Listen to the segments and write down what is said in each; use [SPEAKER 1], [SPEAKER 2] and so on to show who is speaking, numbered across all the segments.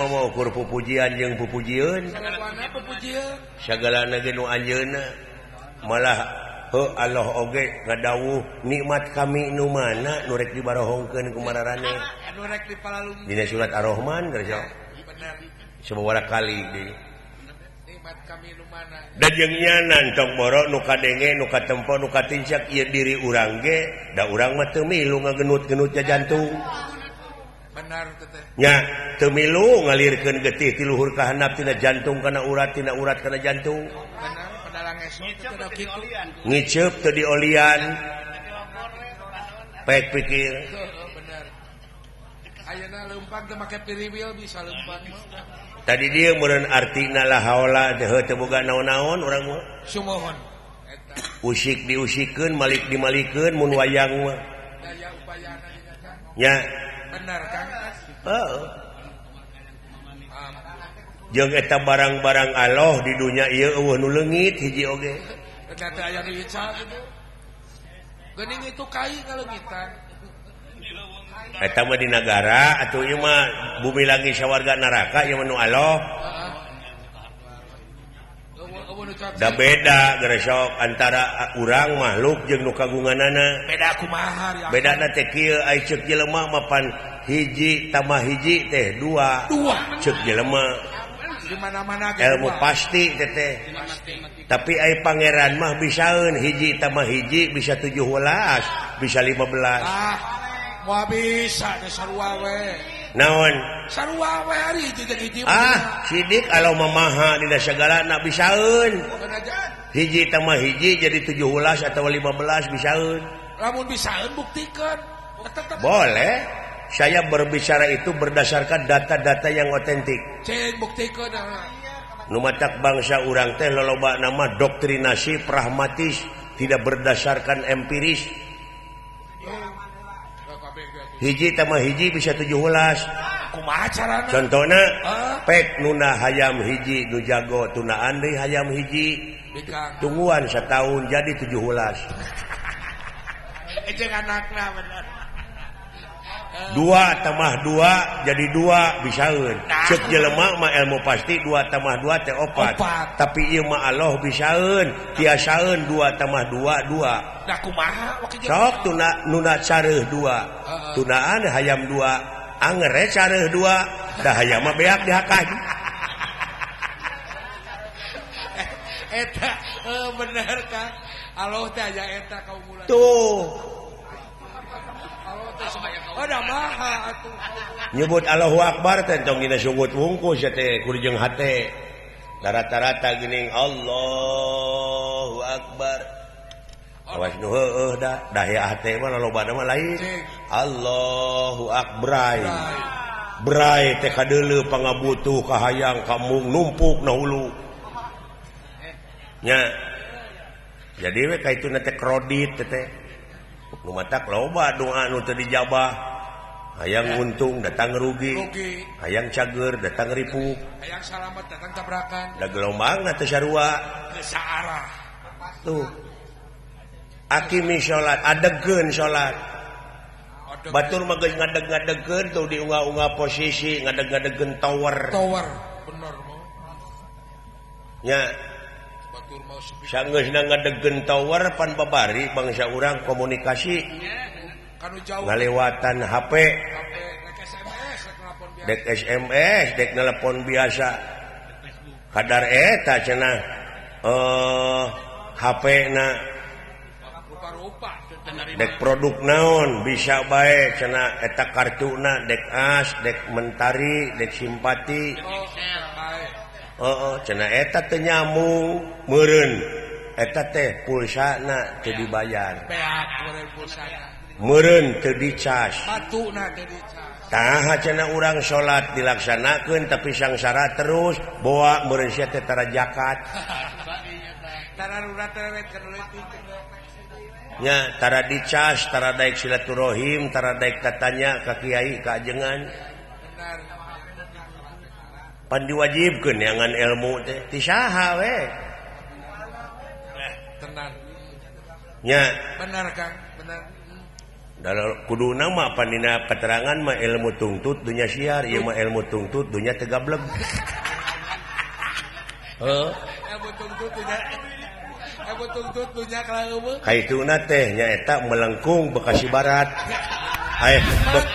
[SPEAKER 1] mah ukur pupujian jeung pupujieun. Sagalana ge nu anjeunna. Malah heuh Allah oge ngadawuh nikmat kami nu mana nu rek dibarohongkeun ku mararane.
[SPEAKER 2] Nu rek dipalalung.
[SPEAKER 1] Dina surat Ar-Rahman geus
[SPEAKER 2] bener.
[SPEAKER 1] Sababaraha kali deui.
[SPEAKER 2] Nikmat kami nu mana.
[SPEAKER 1] Da jeung nyanan tong boro nu kadenge nu katempo nu katincak ieu diri urang ge da urang mah teu milu ngagenut-genut jantung.
[SPEAKER 2] Benar teh.
[SPEAKER 1] Nya teu milu ngalirkeun getih ti luhur ka handap tina jantung kana urat tina urat kana jantung.
[SPEAKER 2] Benar padalang esok teu kitu.
[SPEAKER 1] Ngiceup teu diolian. Pek pikir.
[SPEAKER 2] Benar. Ayeuna leumpang teu make piriwil bisa leumpang.
[SPEAKER 1] Tadi dia meureun artina la haula teh teu boga naon-naon urang mah.
[SPEAKER 2] Sumohon. Eta.
[SPEAKER 1] Usik diusikeun malik dimalikeun mun wayang mah.
[SPEAKER 2] Daya upayana dina Kang.
[SPEAKER 1] Nya.
[SPEAKER 2] Benar Kang.
[SPEAKER 1] Heeh. Jeung eta barang-barang Allah di dunya ieu eueuh nu leungit hiji oge.
[SPEAKER 2] Eta teh aya nu ical kitu. Geuning itu kai ngaleungitan.
[SPEAKER 1] Eta mah di nagara atuh ieu mah bumi langit sawarga neraka ieu mah nu Allah. Da beda geresok antara urang makhluk jeung nu kagunganana.
[SPEAKER 2] Beda kumaha ya.
[SPEAKER 1] Bedana teh kieu ai ceuk jelema mah pan hiji tambah hiji teh dua.
[SPEAKER 2] Dua.
[SPEAKER 1] Ceuk jelema.
[SPEAKER 2] Di mana-mana ge
[SPEAKER 1] ilmu pasti teh teh. Tapi ai pangeran mah bisaeun hiji tambah hiji bisa 17, bisa 15.
[SPEAKER 2] Ah, moal bisa teh sarua we.
[SPEAKER 1] Naon?
[SPEAKER 2] Sarua we ari hiji jeung hiji.
[SPEAKER 1] Ah, sidik kalau mamaha dina sagalana bisaeun. Hiji tambah hiji jadi 17 atau 15 bisaeun.
[SPEAKER 2] Lamun bisaeun buktikeun. Tetep
[SPEAKER 1] boleh. Saya berbicara itu berdasarkan data-data yang otentik.
[SPEAKER 2] Cek buktikeun.
[SPEAKER 1] Nu matak bangsa urang teh loloba nama doktrinasi pragmatis, tidak berdasarkan empiris. Hiji tambah hiji bisa 17.
[SPEAKER 2] Kumaha carana?
[SPEAKER 1] Contohna, pek nuna hayam hiji nu jago tunaan deui hayam hiji. Tungguan setahun jadi 17.
[SPEAKER 2] Jeung anakna bener.
[SPEAKER 1] 2 tambah 2 jadi 2 bisaeun. Ceuk jelema mah ilmu pasti 2 tambah 2 teh 4. Tapi ieu mah Allah bisaeun, tiasaeun 2 tambah 2 2.
[SPEAKER 2] Da kumaha
[SPEAKER 1] sok tuna nuna careuh 2. Tunaan hayam 2, anger we careuh 2, da hayam mah beak dihakan.
[SPEAKER 2] Eta bener Kang. Allah teh aya eta kaumulan.
[SPEAKER 1] Tuh.
[SPEAKER 2] Oh, maha atuh.
[SPEAKER 1] Nyebut Allahu Akbar teh tong dina sungut wungkus ya teh kudu jeung hate. Rata-rata geuning Allahu Akbar. Awas nu heueuh da dahya hate mah lolobana mah lain. Allahu Akbar. Bray teh kadeuleu pangabutuh kahayang kamung numpuk na hulu. Nya. Jadi we ka itu teh kredit teh. Nu matak loba doa nu teu dijabah. Hayang untung datang rugi, hayang cager datang ripuh,
[SPEAKER 2] hayang salamet datang tabrakan.
[SPEAKER 1] Da gelombangna teh sarua.
[SPEAKER 2] Teu saarah.
[SPEAKER 1] Tuh. Akimi salat, adegkeun salat. Batur mah geus ngadeg-ngadegkeun tuh diunggah-unggah posisi, ngadeg-ngadegkeun tower.
[SPEAKER 2] Tower, bener.
[SPEAKER 1] Nya. Sanggeusna ngadegkeun tower pan babari bangsa urang komunikasi ngalewatan HP, dek SMS, dek telepon biasa. Kadar eta cenah HP na dek produk naon bisa bae cenah eta kartuna dek as, dek mentari, dek simpati. Oh, cenah eta teu nyambung meureun eta teh pulsana teu dibayar. Meureun teu dicas.
[SPEAKER 2] Batuna teu dicas.
[SPEAKER 1] Tah cenah urang salat dilaksanakeun tapi sangsara terus boa meureun sia teh tara zakat. Nya tara dicas, tara daek silaturahim, tara daek tatanya ka kiai ka ajengan. Pan diwajibkeun neangan ilmu teh ti saha we.
[SPEAKER 2] Tenan.
[SPEAKER 1] Nya.
[SPEAKER 2] Benar Kang, benar.
[SPEAKER 1] Kudu nama pandina keterangan mah ilmu tungtut dunya siar, ieu mah ilmu tungtut dunya teu gablek. Heuh.
[SPEAKER 2] Ilmu tungtut dunya ilmu tungtut dunya kaleuweung.
[SPEAKER 1] Kaituna teh nyaeta melengkung Bekasi Barat.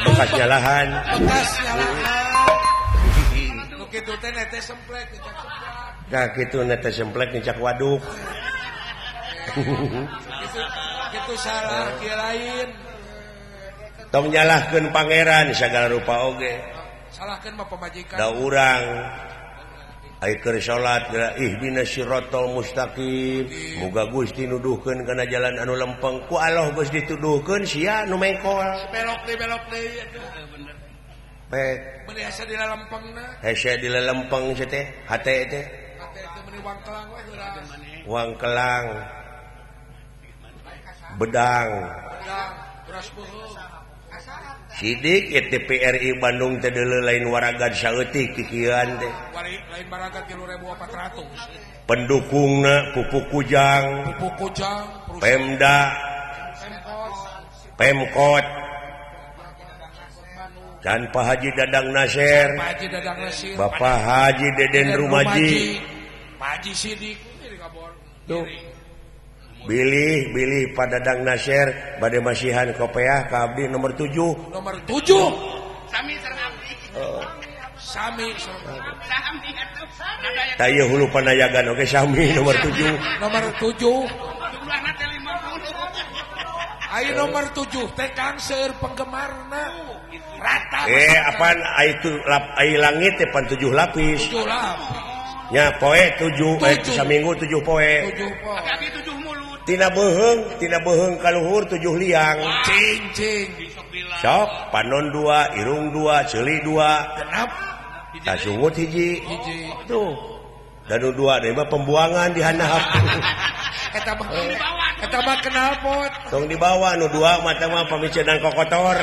[SPEAKER 1] Bekas nyalahan.
[SPEAKER 2] Bekas nyalahan. Nu kitu teh nete semplek ngecak seplak.
[SPEAKER 1] Tah kitu nete semplek ngecak waduk.
[SPEAKER 2] Kitu salah kieu lain.
[SPEAKER 1] Tong nyalahkeun pangeran sagala rupa oge.
[SPEAKER 2] Salahkeun mah pamajikan.
[SPEAKER 1] Da urang ai keur salat geura ihdinas siratal mustaqim. Muga Gusti nuduhkeun kana jalan anu lempeng. Ku Allah geus dituduhkeun sia nu mengkol.
[SPEAKER 2] Belok deui belok deui atuh.
[SPEAKER 1] Bener. Pek.
[SPEAKER 2] Meuni hese di lalempengna.
[SPEAKER 1] Hese di lalempeng sia teh, hate teh.
[SPEAKER 2] Hate teh meuni wangkelang we heuras.
[SPEAKER 1] Wangkelang. Bedang.
[SPEAKER 2] Bedang, beras beuheung.
[SPEAKER 1] Sidik TPRI Bandung teh deuleu lain waragad saeutik kikieuan teh.
[SPEAKER 2] Lain waragad 3.400.
[SPEAKER 1] Pendukungna Pupuk Kujang,
[SPEAKER 2] Pupuk Kujang,
[SPEAKER 1] Pemda, Pemkot. Dan Pak Haji Dadang Nasir, Bapak Haji Deden Rumaji,
[SPEAKER 2] Pak Haji Sidik.
[SPEAKER 1] Tuh. Bilih Pak Dadang Nasir bade masihan kopeah ka abdi nomor 7.
[SPEAKER 2] Nomor 7.
[SPEAKER 3] Sami sareng abdi.
[SPEAKER 2] Sami sareng
[SPEAKER 3] sami atuh.
[SPEAKER 1] Tah ieu hulu panayagan oge sami nomor 7.
[SPEAKER 2] Nomor 7.
[SPEAKER 3] Jumlahna teh 50.
[SPEAKER 2] Ai nomor 7 teh kang seueur penggemarna. Rata.
[SPEAKER 1] Apaan ai tu ai langit teh pan 7 lapis.
[SPEAKER 2] 7 lapis.
[SPEAKER 1] Nya poe 7, saminggu 7 poe.
[SPEAKER 2] 7 poe.
[SPEAKER 3] Aki 7 mulut.
[SPEAKER 1] Tina beuheung kaluhur 7 liang.
[SPEAKER 2] Cing cing.
[SPEAKER 1] Sok panon 2, irung 2, ceuli 2.
[SPEAKER 2] Genap.
[SPEAKER 1] Kasungut hiji.
[SPEAKER 2] Hiji.
[SPEAKER 1] Tuh. Danu 2 deui mah pembuangan di handap.
[SPEAKER 2] Eta mah eta mah knalpot.
[SPEAKER 1] Tong dibawa nu 2 mah teh mah pamiceunang kokotor.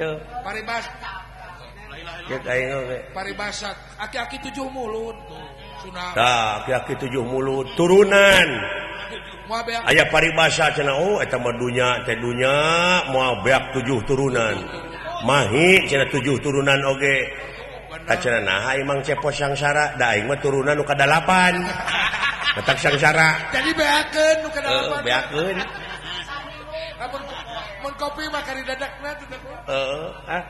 [SPEAKER 1] Tuh.
[SPEAKER 2] Paribas.
[SPEAKER 1] Cek aing oge.
[SPEAKER 2] Paribasa aki-aki 7 mulut.
[SPEAKER 1] Tah, aki-aki 7 mulut turunan. Aya paribasa cenah oh eta mah dunya teh dunya moal beak 7 turunan. Mahi cenah 7 turunan oge. Tah cenah naha imang cepos sangsara, da aing mah turunan nu ka-8. Matak sangsara.
[SPEAKER 2] Jadi beakeun nu ka-8.
[SPEAKER 1] Heeh, beakeun.
[SPEAKER 2] Lamun mun kopi mah kari dadakna teh.
[SPEAKER 1] Heeh, ah.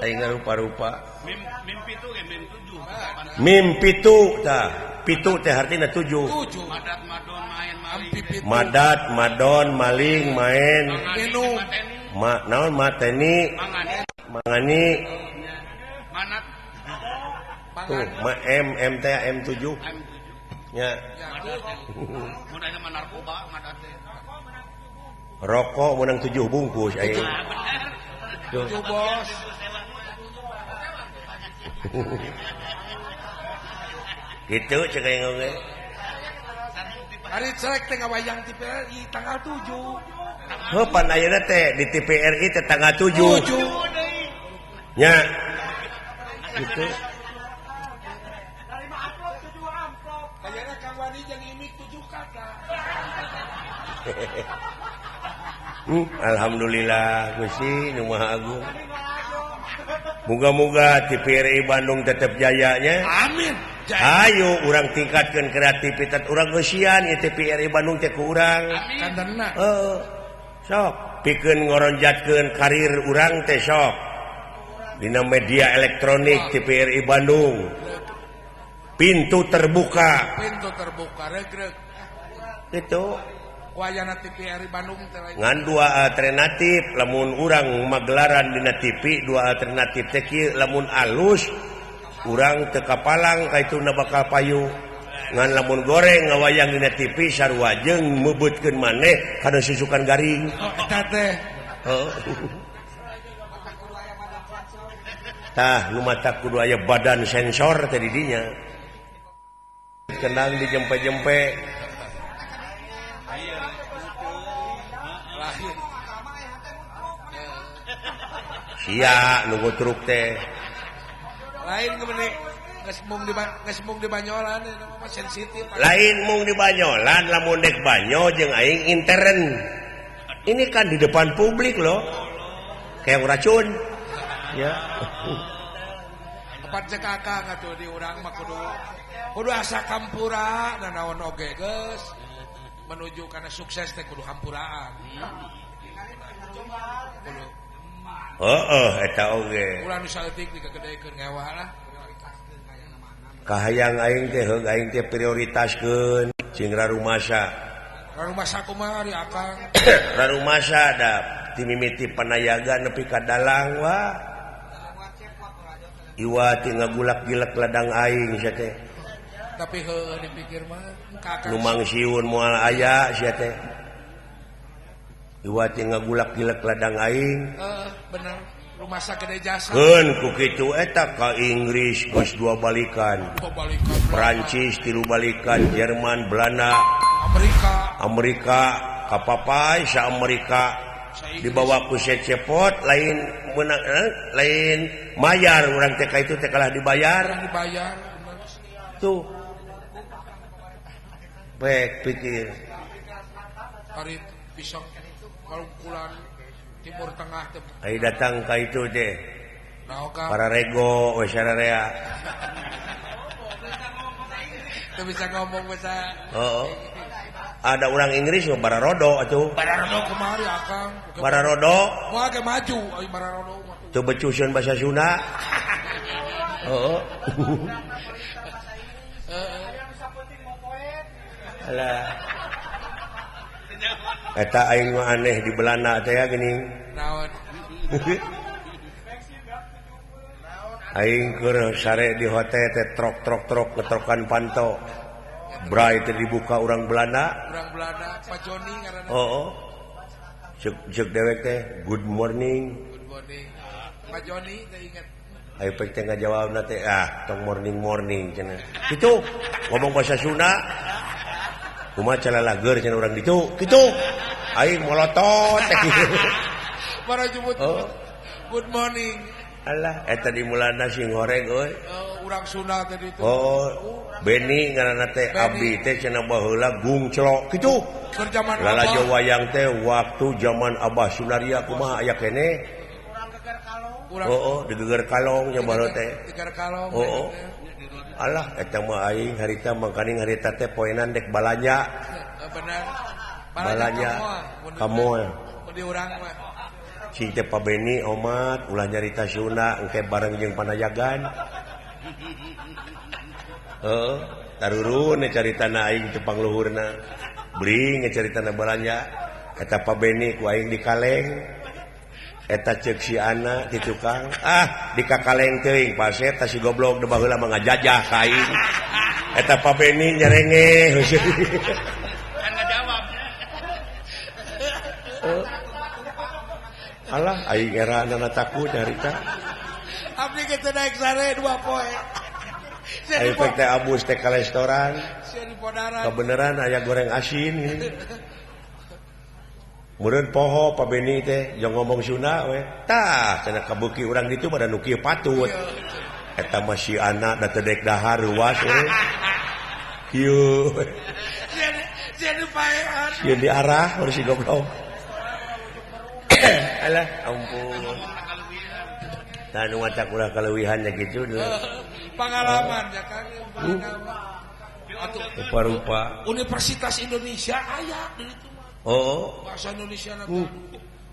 [SPEAKER 1] Aing rupa-rupa.
[SPEAKER 3] Mimpi tu ge mim 7.
[SPEAKER 1] Mim pitu tah. Pitu teh artina 7.
[SPEAKER 2] 7.
[SPEAKER 3] Madat madon main maling.
[SPEAKER 1] Madat madon maling main.
[SPEAKER 2] Minum.
[SPEAKER 1] Ma naon mateni? Mangani.
[SPEAKER 3] Manat.
[SPEAKER 1] Tuh, ma M M teh M7. Nya.
[SPEAKER 3] Mun aya mah narkoba madat teh.
[SPEAKER 1] Rokok menang 7 bungkus aing.
[SPEAKER 2] 7 bos.
[SPEAKER 1] Gitu cek aing oge.
[SPEAKER 2] Ari celek teh ngawayang TPRI tanggal 7.
[SPEAKER 1] Heuh pan ayeuna teh di TPRI teh tanggal 7.
[SPEAKER 2] 7.
[SPEAKER 1] Nya. Gitu.
[SPEAKER 2] Tarima amplop 7 amplop. Ayeuna Kang Wani jeung imik 7 kata.
[SPEAKER 1] Alhamdulillah Gusti nu Maha Agung. Moga-moga TPRI Bandung tetap jayanya.
[SPEAKER 2] Amin.
[SPEAKER 1] Ayo urang tingkatkeun kreativitas urang eusian ieu TPRI Bandung teh ku urang.
[SPEAKER 2] Kantenna.
[SPEAKER 1] Heeh. Sok pikeun ngoronjatkeun karir urang teh sok. Dina media elektronik TPRI Bandung. Pintu terbuka.
[SPEAKER 2] Pintu terbuka regreg.
[SPEAKER 1] Itu
[SPEAKER 2] wayana TPRI Bandung teh lain.
[SPEAKER 1] Ngan dua alternatif lamun urang magelaran dina TV dua alternatif teh kieu lamun alus urang teu kapalang kaituna bakal payu. Ngan lamun goreng ngawayang dina TV sarua jeung meubeutkeun maneh kana susukan garing.
[SPEAKER 2] Oh, eta teh.
[SPEAKER 1] Heeh. Tah nu matak kudu aya badan sensor teh di dinya. Kendang dijempe-jempe. Sia nunggu truk teh.
[SPEAKER 2] Lain kemana Geus mung di Banyolan mah sensitif.
[SPEAKER 1] Lain mung di Banyolan lamun dek banyo jeung aing intern. Ini kan di depan publik loh. Kayak racun. Ya.
[SPEAKER 2] Opat cek akang atuh di urang mah kudu asa kampura nanaon oge geus menuju kana sukses teh kudu hampuraan. Kudu.
[SPEAKER 1] Heeh, eta oge.
[SPEAKER 2] Ulah nu saeutik digegedekeun ngewa lah.
[SPEAKER 1] Kahayang aing teh heug aing teh prioritaskeun cing rarumasa.
[SPEAKER 2] Rarumasa kumaha ari akang?
[SPEAKER 1] Rarumasa da timimiti panayaga nepi ka dalang wah. Iwa ti ngagulak-gilek ladang aing sia teh.
[SPEAKER 2] Tapi heueuh dipikir mah ka akang.
[SPEAKER 1] Nu mangsiun moal aya sia teh. Iwa ti ngagulak-gilek ladang aing.
[SPEAKER 2] Heeh, bener. Rumah sakit jasa.
[SPEAKER 1] Keun ku kitu eta ka Inggris geus 2 balikan. Prancis 3 balikan, Jerman, Belanda, Amerika ka papai sa Amerika dibawa ku secepot lain menang lain mayar urang teh ka itu teh kalah dibayar.
[SPEAKER 2] Dibayar.
[SPEAKER 1] Tuh. Baik pikir.
[SPEAKER 2] Hari pisang kalungkulan Timur Tengah teh.
[SPEAKER 1] Ai datang ka itu teh. Para rego we sararea.
[SPEAKER 2] Teu bisa ngomong bahasa.
[SPEAKER 1] Heeh. Ada orang Inggris mah bararodo atuh.
[SPEAKER 2] Bararodo kumaha ari akang?
[SPEAKER 1] Bararodo.
[SPEAKER 2] Moal ge maju ai bararodo mah.
[SPEAKER 1] Teu becuseun bahasa Sunda. Heeh. Alah. Eta aing mah aneh di Belanda teh ya geuning.
[SPEAKER 2] Naon?
[SPEAKER 1] Aing keur sare di hotel teh trok-trok-trok ngetrokan panto. Bray teh dibuka urang Belanda.
[SPEAKER 2] Urang Belanda, Pak Joni ngaranna.
[SPEAKER 1] Heeh. Ceuk dewek teh good morning.
[SPEAKER 2] Good morning. Pak Joni teh inget.
[SPEAKER 1] Ayo pek teh ngajawabna teh ah tong morning morning cenah. Kitu ngomong bahasa Sunda. Kumaha calalager cenah urang ditu. Kitu. Aing molotot teh kitu.
[SPEAKER 2] Para jemput.
[SPEAKER 1] Oh.
[SPEAKER 2] Good morning.
[SPEAKER 1] Alah eta dimulana sing horeg euy.
[SPEAKER 2] Urang Sunda teh ditu.
[SPEAKER 1] Oh, Beni ngaranna teh abdi teh cenah baheula gungclok kitu.
[SPEAKER 2] Keur jaman
[SPEAKER 1] lalajo wayang teh waktu jaman Abah Sunaria kumaha aya keneh. Oh, oh, digeger kalong nya baheula teh.
[SPEAKER 2] Digeger kalong.
[SPEAKER 1] Oh, oh. Alah eta mah aing harita mangkaning harita teh poenan dek balanja.
[SPEAKER 2] Bener.
[SPEAKER 1] Balanja ka mall.
[SPEAKER 2] Di urang mah.
[SPEAKER 1] Cing teh Pa Beni omat ulah nyarita Sunda engke bareng jeung panayagan. Heeh, tarurun caritana aing teu pangluhurna. Bring caritana balanja eta Pa Beni ku aing dikaleng. Eta ceuk si ana ti tukang, ah dikakaleng teuing pase eta si goblok de baheula mah ngajajah ka aing. Eta Pa Beni nyerenge.
[SPEAKER 3] Kan ngajawab.
[SPEAKER 1] Alah aing era nana takut nyarita.
[SPEAKER 2] Abdi ge teu naik sare 2 poe.
[SPEAKER 1] Aing pek teh abus teh ka restoran. Kabeneran aya goreng asin gini. Meureun poho Pa Beni teh jeung ngomong Sunda we. Tah cenah kabeuki urang ditu pada nu kieu patut. Eta mah si anak da teu dek dahar ruas we. Kieu.
[SPEAKER 2] Sieun dipaean.
[SPEAKER 1] Sieun diarah urang si goblok. Alah ampun. Tah nu matak ulah kaleuwihan nya kitu deui.
[SPEAKER 2] Pengalaman ya Kang, pengalaman.
[SPEAKER 1] Rupa-rupa.
[SPEAKER 2] Universitas Indonesia aya di ditu.
[SPEAKER 1] Oh,
[SPEAKER 2] bahasa Indonesia nanti.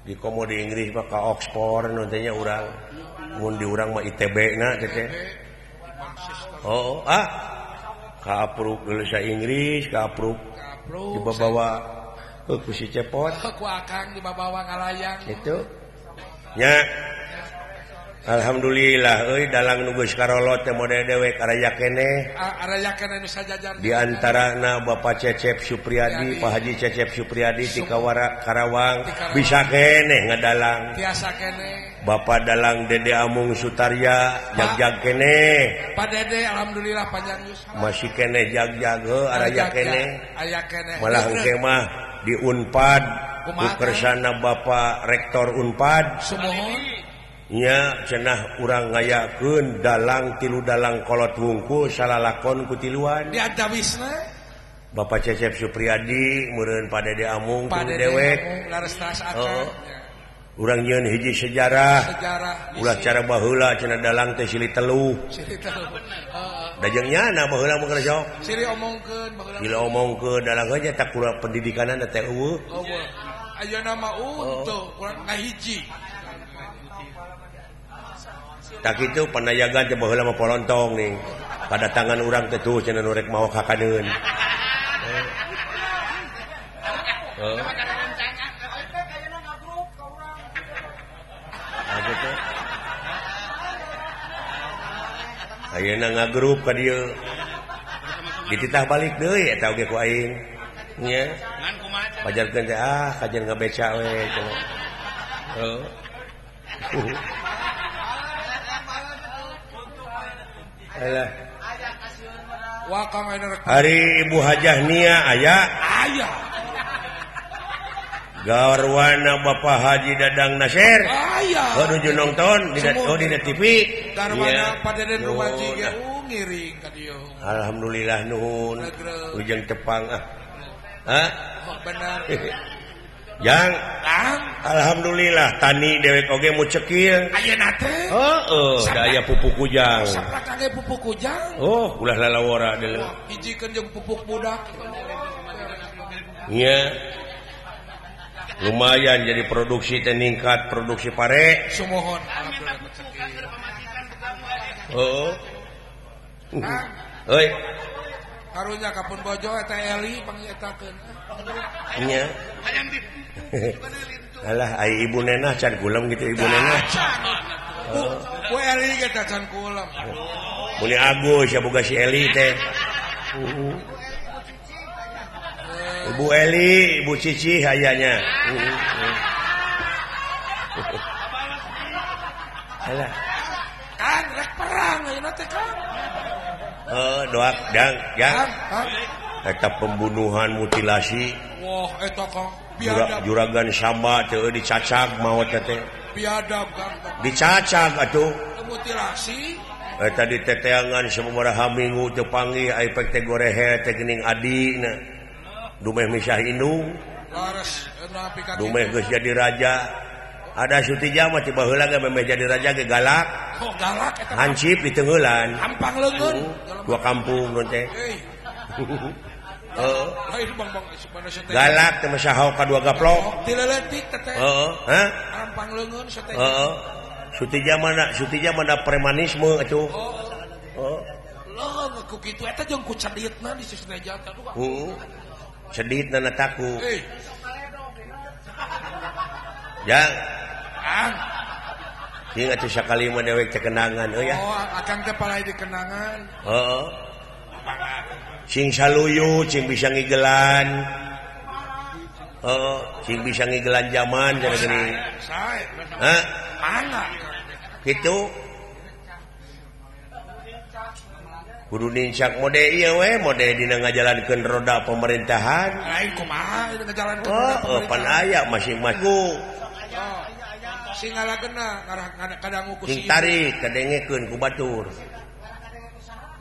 [SPEAKER 1] Di komo di Inggris mah ka Oxford nantinya urang. Mun di urang mah ITB na teh teh. Oh, ah. Ka apruk dulu sa Inggris, ka apruk. Dibawa ku si Cepot.
[SPEAKER 2] Ku akang dibawa ngalayang.
[SPEAKER 1] Itu. Nya. Alhamdulillah euy dalang nu geus karolot teh model dewek araya keneh.
[SPEAKER 2] Araya keneh nu sajajar.
[SPEAKER 1] Di antarana Bapak Cecep Supriyadi, Pak Haji Cecep Supriyadi ti Karawang bisa keneh ngadalang.
[SPEAKER 2] Tiasa keneh.
[SPEAKER 1] Bapak dalang Dede Amung Sutarya jag-jag keneh.
[SPEAKER 2] Pak Dede alhamdulillah panjang yuswa.
[SPEAKER 1] Masih keneh jag-jag heuh araya keneh.
[SPEAKER 2] Aya keneh.
[SPEAKER 1] Malah engke mah di Unpad ku kersana Bapak Rektor Unpad.
[SPEAKER 2] Sumuhun.
[SPEAKER 1] Nya cenah urang ngayakeun dalang tilu dalang kolot wungkul salalakon ku tiluan.
[SPEAKER 2] Di antawisna
[SPEAKER 1] Bapak Cecep Supriyadi meureun Pa Dede Amung ku dewek.
[SPEAKER 2] Laras tas akan.
[SPEAKER 1] Urang nyieun hiji sejarah. Ulah cara baheula cenah dalang teh silih teluh.
[SPEAKER 2] Silih teluh.
[SPEAKER 1] Da jeung nyana baheula mah keur sok.
[SPEAKER 2] Silih omongkeun baheula.
[SPEAKER 1] Silih omongkeun dalang ge tak kurang pendidikanna teh eueuh.
[SPEAKER 2] Eueuh. Ayeuna mah untuh kurang ngahiji.
[SPEAKER 1] Tak kitu panayagan teh baheula mah polontong nih. Kadatangan urang teh tuh cenah nu rek mawa kakaneun. Heeh. Ayeuna ngagrup ka dieu. Dititah balik deui eta oge ku aing. Nya. Pajarkeun teh ah kajian ngabeca we cenah. Heuh. Alah. Ari Ibu Hajah Nia aya?
[SPEAKER 2] Aya.
[SPEAKER 1] Garwana Bapak Haji Dadang Nasir.
[SPEAKER 2] Aya.
[SPEAKER 1] Oh nuju nonton di oh di TV.
[SPEAKER 2] Garwana Pak Deden Rumaji ge ngiring ka dieu.
[SPEAKER 1] Alhamdulillah nuhun. Ujang tepang ah. Hah?
[SPEAKER 2] Oh, benar.
[SPEAKER 1] Yang alhamdulillah tani dewek oge mu cekil.
[SPEAKER 2] Ayeuna teh.
[SPEAKER 1] Heeh, da aya pupuk kujang.
[SPEAKER 2] Saplak kage pupuk kujang.
[SPEAKER 1] Oh, ulah lalawara deuleu.
[SPEAKER 2] Hijikeun jeung pupuk budak.
[SPEAKER 1] Nya. Lumayan jadi produksi teh ningkat produksi pare.
[SPEAKER 2] Sumuhun alhamdulillah mu cekil.
[SPEAKER 1] Heeh. Heuy.
[SPEAKER 2] Karunya kapun bojo eta Eli pangietakeun.
[SPEAKER 1] Nya. Alah ai ibu nenah can kulem gitu ibu nenah.
[SPEAKER 2] Ku Eli ge teh can kulem.
[SPEAKER 1] Muni Agus ya boga si Eli teh. Ibu Eli, Ibu Cici hayanya. Alah.
[SPEAKER 2] Kan rek perang ayeuna teh kan.
[SPEAKER 1] Heeh, doak dang jang. Eta pembunuhan mutilasi.
[SPEAKER 2] Wah, eta Kang biadab.
[SPEAKER 1] Juragan Samba teh dicacag maot teh.
[SPEAKER 2] Biadab Kang.
[SPEAKER 1] Dicacag atuh.
[SPEAKER 2] Mutilasi.
[SPEAKER 1] Eta diteteangan sababaraha minggu teu panggih ai pek teh gorehe teh geuning adina. Dumeh misah indung.
[SPEAKER 2] Laras nepi ka
[SPEAKER 1] dumeh geus jadi raja. Ada Sutija mah ti baheula ge memeh jadi raja ge galak.
[SPEAKER 2] Oh, galak eta.
[SPEAKER 1] Hansip diteungeulan.
[SPEAKER 2] Hampang leungeun.
[SPEAKER 1] Dua kampung nu teh. Heeh.
[SPEAKER 2] Lain bang-bang
[SPEAKER 1] galak teh saha ka dua gaplok.
[SPEAKER 2] Ti leutik teh.
[SPEAKER 1] Heeh, hah?
[SPEAKER 2] Hampang leungeun sateh.
[SPEAKER 1] Heeh. Sutija mana premanisme atuh. Heeh.
[SPEAKER 2] Leung ku kitu eta jeung ku ceditna di Sutija teh.
[SPEAKER 1] Heeh. Ceditna na taku. Jang.
[SPEAKER 2] Kang.
[SPEAKER 1] Ieu atuh sakali mah dewek teh kenangan euy ya.
[SPEAKER 2] Oh, akang teh palai di kenangan.
[SPEAKER 1] Heeh. Cing saluyu, cing bisa ngigelan. Heeh, cing bisa ngigelan zaman cenah geuning.
[SPEAKER 2] Sae.
[SPEAKER 1] Hah?
[SPEAKER 2] Mangga.
[SPEAKER 1] Kitu. Kudu nincak mode ieu we, mode dina ngajalankeun roda pemerintahan.
[SPEAKER 2] Lain kumaha ieu ngajalankeun roda pemerintahan.
[SPEAKER 1] Oh, pan aya masing-masing.
[SPEAKER 2] Sing ngalagena ngarah kadangu ku si
[SPEAKER 1] Sing tarik kadengekeun ku batur.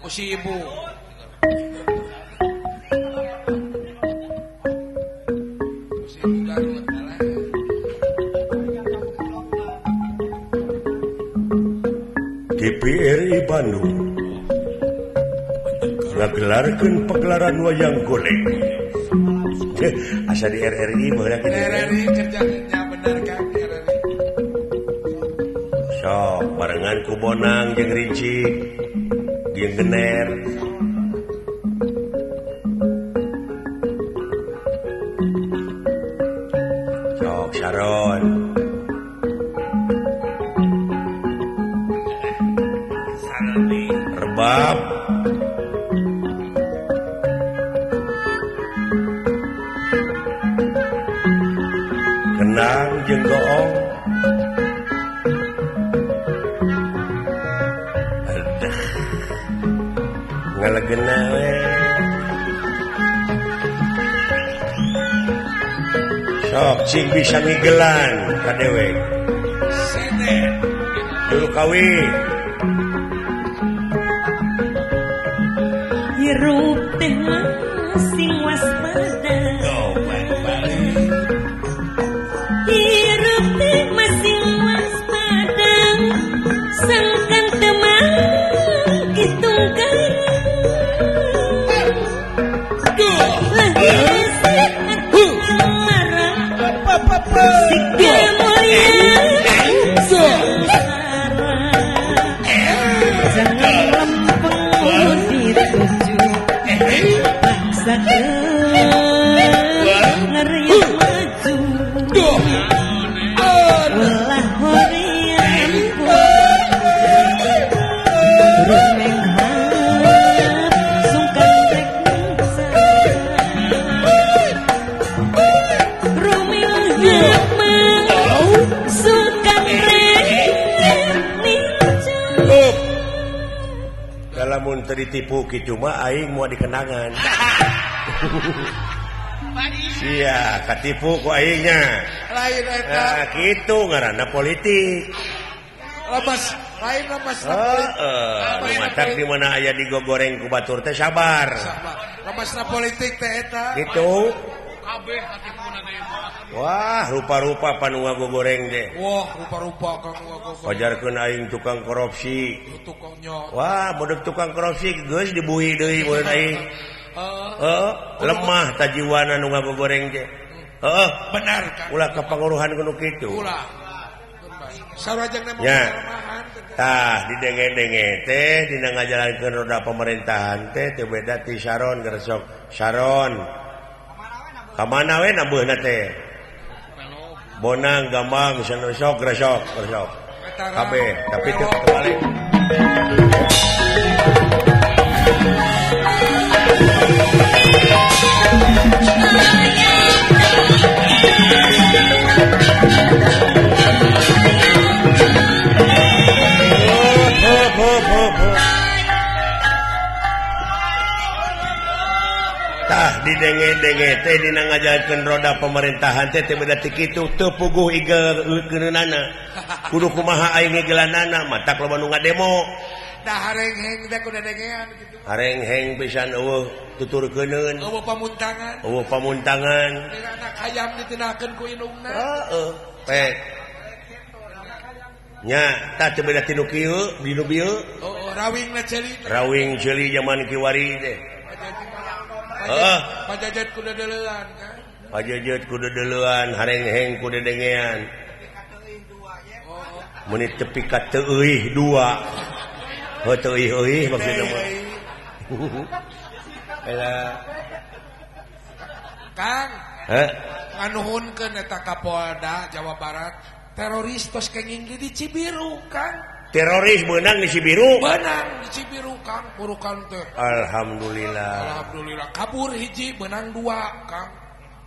[SPEAKER 2] Ku si ibu. Ku si ibu Garut.
[SPEAKER 1] TVRI Bandung ngagelarkeun pagelaran wayang golek. Asa di RRI baheula kitu.
[SPEAKER 2] RRI kerjanya bener kan RRI.
[SPEAKER 1] Sok barengan ku Bonang jeung Rincik jeung Gener. Sok Saron. Rebab. Kenang jeung goong. Aduh. Ngalegena we. Sok cing bisa ngigelan ka dewek.
[SPEAKER 2] Sini.
[SPEAKER 1] Juru kawi.
[SPEAKER 4] Hirup teh masing waspada. Hirup teh masing waspada. Sangkan teman kitungkan. Lahir sehat marah. Sikap mulia sengsara. Jangan lempeng dituju. Paksakan ngeriak maju. Ulah hoream rumeng harap sungkan rek nungsa. Rumeng harap sungkan rek ninca.
[SPEAKER 1] Lamun teu ditipu kitu mah aing moal dikenangan. Sia katipu ku aingnya.
[SPEAKER 2] Lain eta.
[SPEAKER 1] Nah, kitu ngaranna politik.
[SPEAKER 2] Lemes, lain lemes.
[SPEAKER 1] Heeh, matak di mana aya digogoreng ku batur teh sabar.
[SPEAKER 2] Lemesna politik teh eta.
[SPEAKER 1] Kitu.
[SPEAKER 3] Kabeh katipuna teh mah.
[SPEAKER 1] Wah, rupa-rupa panu ngagogoreng teh.
[SPEAKER 2] Wah, rupa-rupa kang ngagogoreng.
[SPEAKER 1] Pajarkeun aing tukang korupsi.
[SPEAKER 2] Tukangnya.
[SPEAKER 1] Wah, bodeg tukang korupsi geus dibuhi deui mun aing. Heeh, lemah tajiwana nu ngagogoreng teh. Heeh,
[SPEAKER 2] benar Kang.
[SPEAKER 1] Ulah kapangaruhan ku nu kitu.
[SPEAKER 2] Ulah. Sarajengna mah kelemahan.
[SPEAKER 1] Tah, didenge-denge teh dina ngajalankeun roda pemerintahan teh teu beda ti Sharon gersok. Sharon. Ka mana we nabuhna teh? Bonang, Gambang, sok gresok, gresok. Kabeh, tapi teu balik. Tah didenge-denge teh dina ngajalankeun roda pemerintahan teh teu beda ti kitu teu puguh igel keuneunana. Kudu kumaha aing ngigelanana matak loba nu ngademo.
[SPEAKER 2] Da harengheng teh kudu dengean kitu.
[SPEAKER 1] Harengheng pisan eueuh tuturkeuneun.
[SPEAKER 2] Eueuh pamuntangan.
[SPEAKER 1] Eueuh pamuntangan.
[SPEAKER 2] Dina anak hayam ditindahkeun ku indungna.
[SPEAKER 1] Heeh. Pek. Nya tah teu beda ti nu kieu, di nu bieu.
[SPEAKER 2] Oh, rawingna ceuli.
[SPEAKER 1] Rawing ceuli zaman kiwari teh. Heeh,
[SPEAKER 2] pajajet kudu deuleuan kan.
[SPEAKER 1] Pajajet kudu deuleuan, harengheng kudu dengean. Mun tepi ka teuih dua. Heuh teuih-euih maksudna mah. Eta
[SPEAKER 2] Kang,
[SPEAKER 1] heh,
[SPEAKER 2] nganuhunkeun eta Kapolda Jawa Barat, teroris tos kenging di Cibiru, Kang.
[SPEAKER 1] Teroris menang di Cibiru.
[SPEAKER 2] Menang di Cibiru, Kang, burukan teh.
[SPEAKER 1] Alhamdulillah.
[SPEAKER 2] Alhamdulillah. Kabur hiji, menang dua, Kang.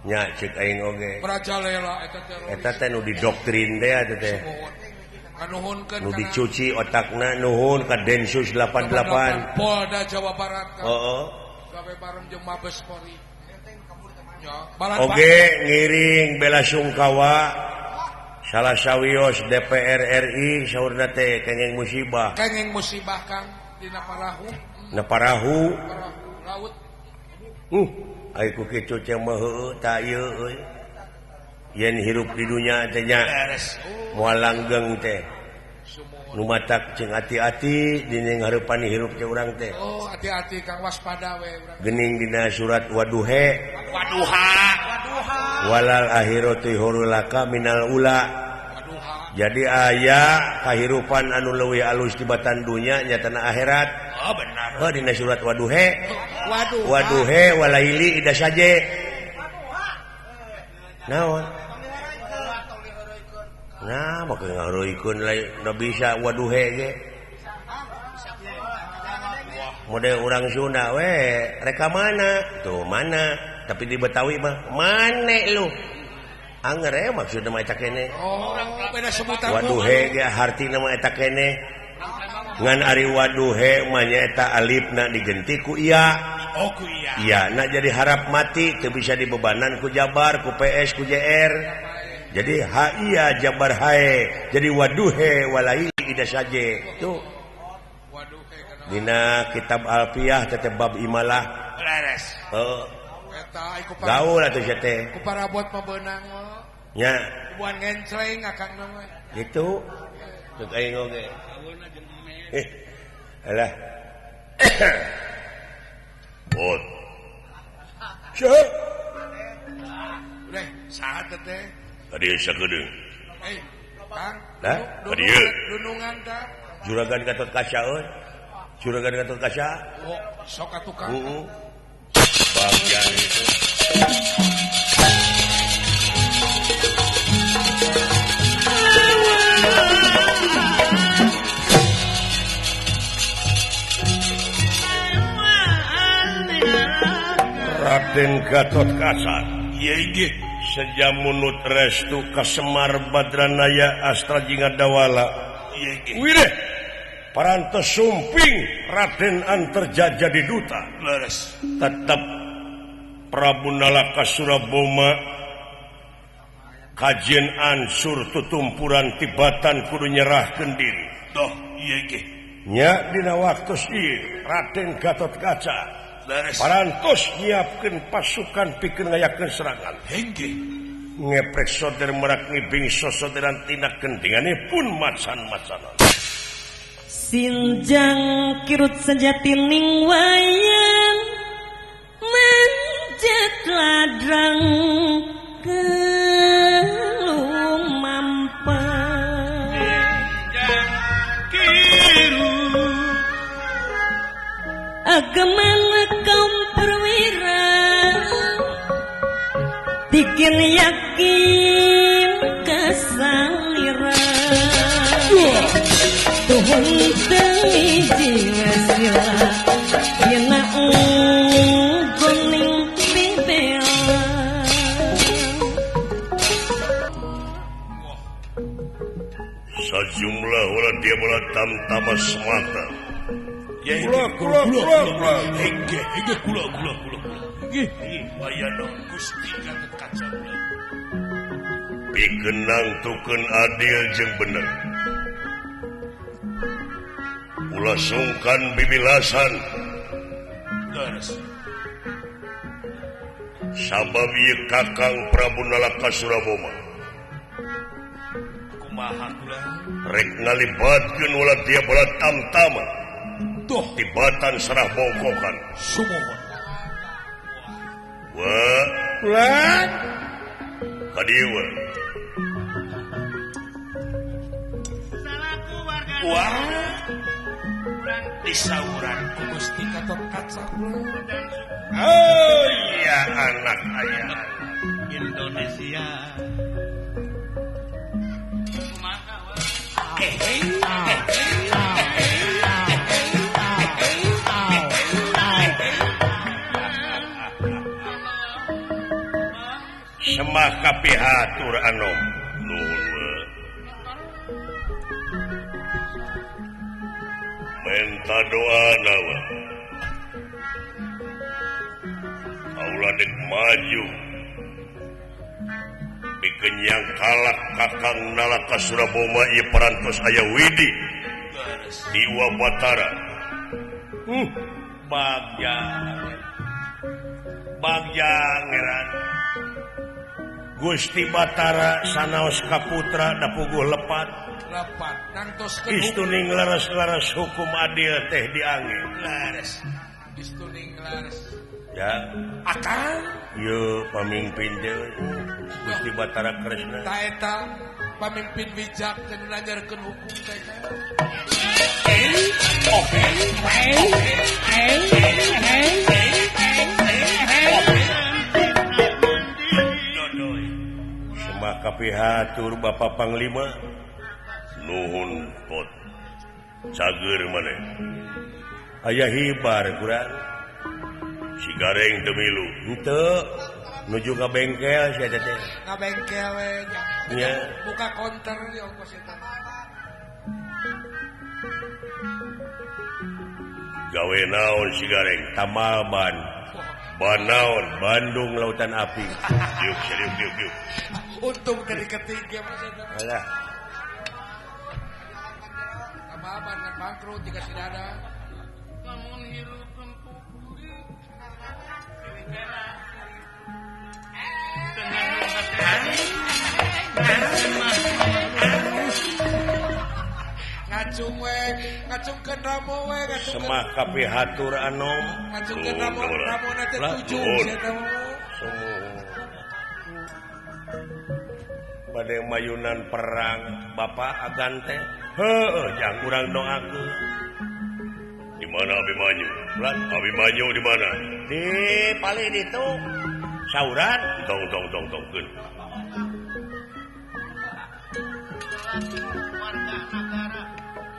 [SPEAKER 1] Nya ceuk aing oge.
[SPEAKER 2] Merajalela eta teroris.
[SPEAKER 1] Eta teh nu didoktrin teh eta teh.
[SPEAKER 2] Nganuhunkeun
[SPEAKER 1] nu dicuci otakna nuhun ka Densus 88.
[SPEAKER 2] Polda Jawa Barat, Kang.
[SPEAKER 1] Heeh.
[SPEAKER 2] Gawe bareng jeung Mabes Polri. Ya,
[SPEAKER 1] oge ngiring bela sungkawa. Salah sawios DPR RI saurna teh kenging musibah.
[SPEAKER 2] Kenging musibah Kang dina parahu.
[SPEAKER 1] Na parahu.
[SPEAKER 2] Laut.
[SPEAKER 1] Ai ku kitu teh mah heueuh ta ieu euy. Yen hirup di dunya teh nya. Moal langgeng teh. Nu matak jeung hati-hati dina ngarepan hirup teh urang teh.
[SPEAKER 2] Oh, hati-hati Kang, waspada we urang.
[SPEAKER 1] Geuning dina surat Waduhe.
[SPEAKER 3] Waduha.
[SPEAKER 1] Walal akhiratu hurulaka minal ula. Jadi aya kahirupan anu leuwih alus tibatan dunya nyatana akhirat.
[SPEAKER 3] Oh benar.
[SPEAKER 1] Oh dina surat Waduhe.
[SPEAKER 2] Waduha.
[SPEAKER 1] Waduhe walaili ida saje. Naon? Nah, maka ngaruikeun lain da bisa waduhe ge. Model urang Sunda we, reka mana? Tuh mana? Tapi di Betawi mah mane lu. Anger ya maksudna mah eta keneh.
[SPEAKER 2] Oh, beda sebutan.
[SPEAKER 1] Waduhe ge hartina mah eta keneh. Ngan ari waduhe mah nyaeta alifna digenti ku iya.
[SPEAKER 2] Oh ku iya.
[SPEAKER 1] Iya, na jadi harap mati teu bisa dibebanan ku Jabar, ku PS, ku JR. Jadi ha iya Jabar hae. Jadi waduhe walai Ida saje tuh. Dina kitab Alfiyah tetep bab imalah.
[SPEAKER 2] Leres.
[SPEAKER 1] Heeh.
[SPEAKER 2] Eta
[SPEAKER 1] gaul atuh sia teh.
[SPEAKER 2] Ku parabot mah beunang.
[SPEAKER 1] Nya.
[SPEAKER 2] Kubuan ngencleng akang mah.
[SPEAKER 1] Gitu. Cek aing oge. Alah. Bot. Cek.
[SPEAKER 2] Udah, saha teh?
[SPEAKER 1] Kadieu sakedeung.
[SPEAKER 2] Eh, Kang.
[SPEAKER 1] Lah, kadieu.
[SPEAKER 2] Dunungan tah.
[SPEAKER 1] Juragan Gatot Kaca euy. Juragan Gatot Kaca.
[SPEAKER 2] Oh, sok atuh Kang.
[SPEAKER 1] Heeh. Bagian itu. Raden Gatot Kaca ieu sejam munut restu ka Semar Badranaya Astra Jingga Dawala. Wireh parantos sumping Raden Antarja jadi duta.
[SPEAKER 2] Leres.
[SPEAKER 1] Tetap Prabu Nalaka Suraboma kajian ansur tutumpuran tibatan kudu nyerahkeun diri.
[SPEAKER 2] Doh ieu ge.
[SPEAKER 1] Nya dina waktu ieu Raden Gatot Kaca parantos nyiapkeun pasukan pikeun ngayakeun serangan.
[SPEAKER 2] Hengge
[SPEAKER 1] ngeprek soder merak ngibing sosoderan tina kendingane pun macan-macanan.
[SPEAKER 4] Sinjang kirut sejati ning wayang manjat ladrang kelumampah.
[SPEAKER 3] Sinjang kirut
[SPEAKER 4] ageman kaum perwira bikin yakin kesalira Tuhun teu sila dina ungguling pibela.
[SPEAKER 1] Sajumlah ulah dia bola tamtama semata.
[SPEAKER 2] Kula kula kula kula. Hege hege kula kula kula kula. Aya naon Gusti Gatot Kaca kula.
[SPEAKER 1] Pikeun nangtukeun adil jeung bener. Ulah sungkan bibilasan.
[SPEAKER 2] Leres.
[SPEAKER 1] Sabab ieu Kakang Prabu Nalaka Suraboma.
[SPEAKER 2] Kumaha kula?
[SPEAKER 1] Rek ngalibatkeun ulah dia bola tamtama.
[SPEAKER 2] Tuh
[SPEAKER 1] tibatan serah bongkokan.
[SPEAKER 2] Sumuhun.
[SPEAKER 1] Wah,
[SPEAKER 2] ulan.
[SPEAKER 1] Kadieu we.
[SPEAKER 3] Salaku warga.
[SPEAKER 2] Wah. Disauran ku Gusti Gatot Kaca kula.
[SPEAKER 1] Oh iya anak ayah
[SPEAKER 3] Indonesia. Kumaha wa?
[SPEAKER 1] Semah kapihatur anom nuhun we. Menta doa nawa. Kaula dek maju. Pikeun yang kalak Kakang Nalaka Suraboma ieu parantos aya widi. Diwa Batara. Bagja. Bagja ngeran. Gusti Batara sanaos kaputra dapuguh lepat.
[SPEAKER 2] Lepat nangtoskeun
[SPEAKER 1] istuning leres-leres hukum adil teh diangge.
[SPEAKER 2] Leres. Istuning leres.
[SPEAKER 1] Ya.
[SPEAKER 2] Akang
[SPEAKER 1] ieu pamimpin teh Gusti Batara Kresna.
[SPEAKER 2] Ta eta pamimpin bijak teh nu ngajarkeun hukum teh.
[SPEAKER 1] Semah kapihatur Bapak Panglima. Nuhun pot. Cager maneh. Aya hibar kurang. Si Gareng teu milu. Henteu. Nuju ka bengkel sia teh.
[SPEAKER 2] Ka bengkel we nya.
[SPEAKER 1] Nya.
[SPEAKER 2] Buka konter di ongkos eta.
[SPEAKER 1] Gawe naon si Gareng? Tamal ban. Ban naon? Bandung Lautan Api. Diuk diuk diuk diuk.
[SPEAKER 2] Untung dari ketiga mas eta.
[SPEAKER 1] Alah.
[SPEAKER 2] Babar kan bangkrut jika si Dada.
[SPEAKER 3] Lamun hirup empuk
[SPEAKER 2] ngacung we, ngacungkeun ramo we, ngacungkeun.
[SPEAKER 1] Semah kapihatur anom.
[SPEAKER 2] Ngacungkeun ramo, ramona teh tujuh sia teh.
[SPEAKER 1] Bade mayunan perang Bapak agan teh. Heueuh, jang urang doakeun. Di mana Abimanyu? Abimanyu di mana? Di palih ditu. Sauran tong tong tong tongkeun.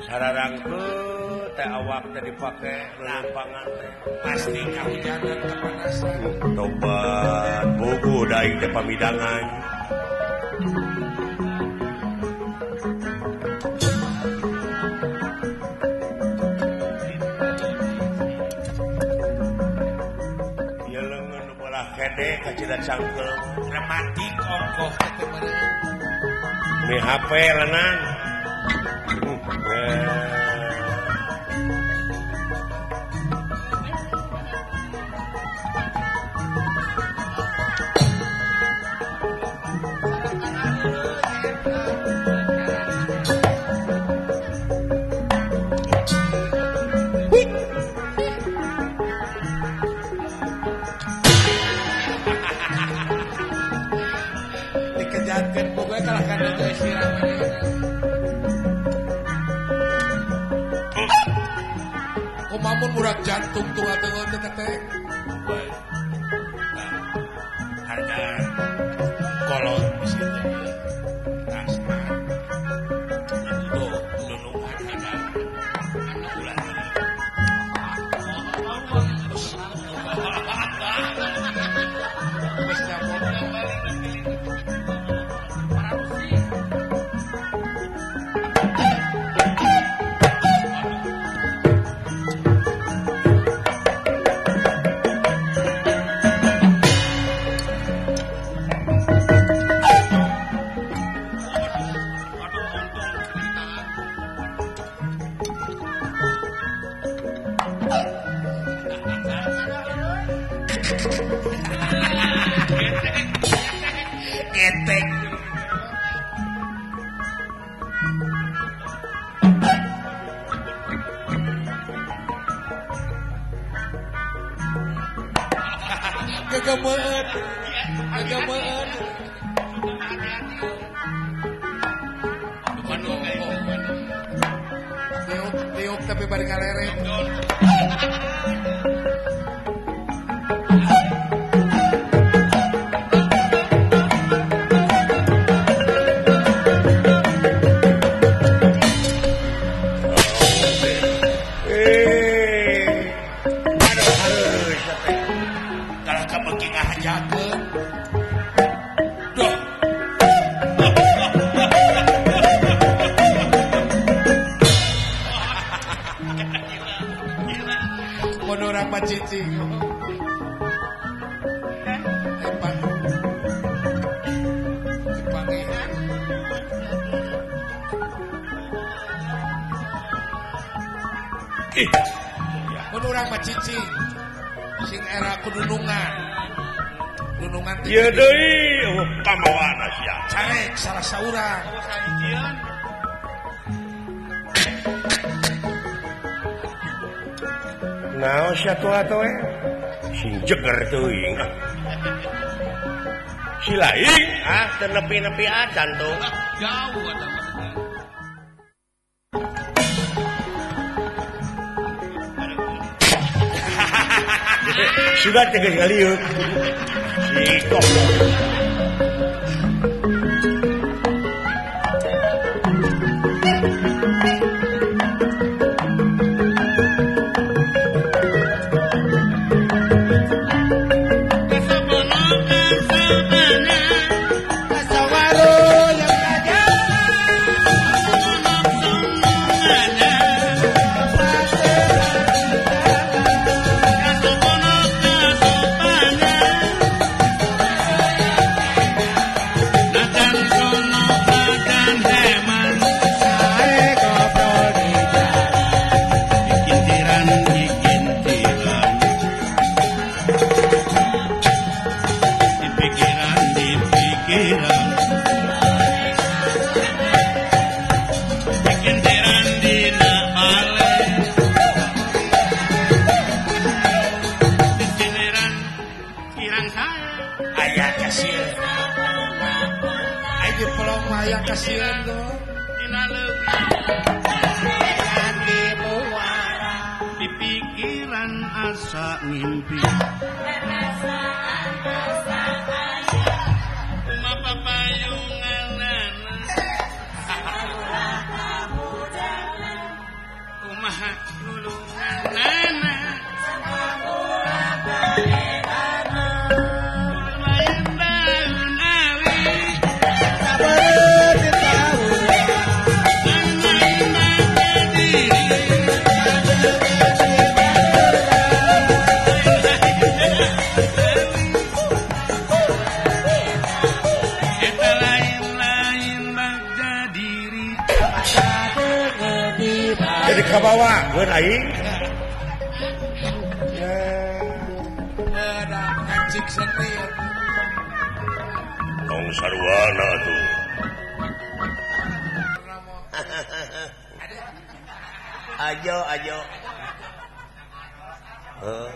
[SPEAKER 1] Sararangkeun teh awak teh dipake lelempangan teh.
[SPEAKER 2] Pasti kahujanan kepanasan.
[SPEAKER 1] Tobat buku daing teh pamidangan. Ieu leungeun nu bolah kede kacida cangkeul.
[SPEAKER 2] Rematik ongkoh teh meureun.
[SPEAKER 1] Mi HP lenang.
[SPEAKER 2] Dikejarkeun pokoe kalah kana teh sirah manehna. Kumamun murag jantung tunggal tengah teh teh. Harga kolot di situ. Tasna. Tuh, nunungan kana. Ulah. Geus nyamuk. Ketek. Kegemeun. Kegemeun. Tiup, tiup tapi bari ngaleret. Cicing. Hebat. Dipanggil. Mun urang mah cicing. Sing era kudunungan. Dunungan teh.
[SPEAKER 1] Ieu deui pamawana sia.
[SPEAKER 2] Carek salah saurang.
[SPEAKER 1] Naon sia tua we? Sing jeger teuing. Si lain ah teu nepi-nepi acan tuh.
[SPEAKER 3] Jauh atuh.
[SPEAKER 1] Sudah teh geus ngaliuk. Si goblok.
[SPEAKER 2] Sieun tuh.
[SPEAKER 3] Dina leuwih
[SPEAKER 5] di muara
[SPEAKER 3] di pikiran asa mimpi. Kumaha papayunganana. Kumaha lulunganana. Lain daun awi. Lain bangga diri. Eta lain-lain bangga diri.
[SPEAKER 1] Jadi kabawa geun aing.
[SPEAKER 2] Ada ngancik seni.
[SPEAKER 1] Tong sarwana tuh. Ajo ajo. Heeh.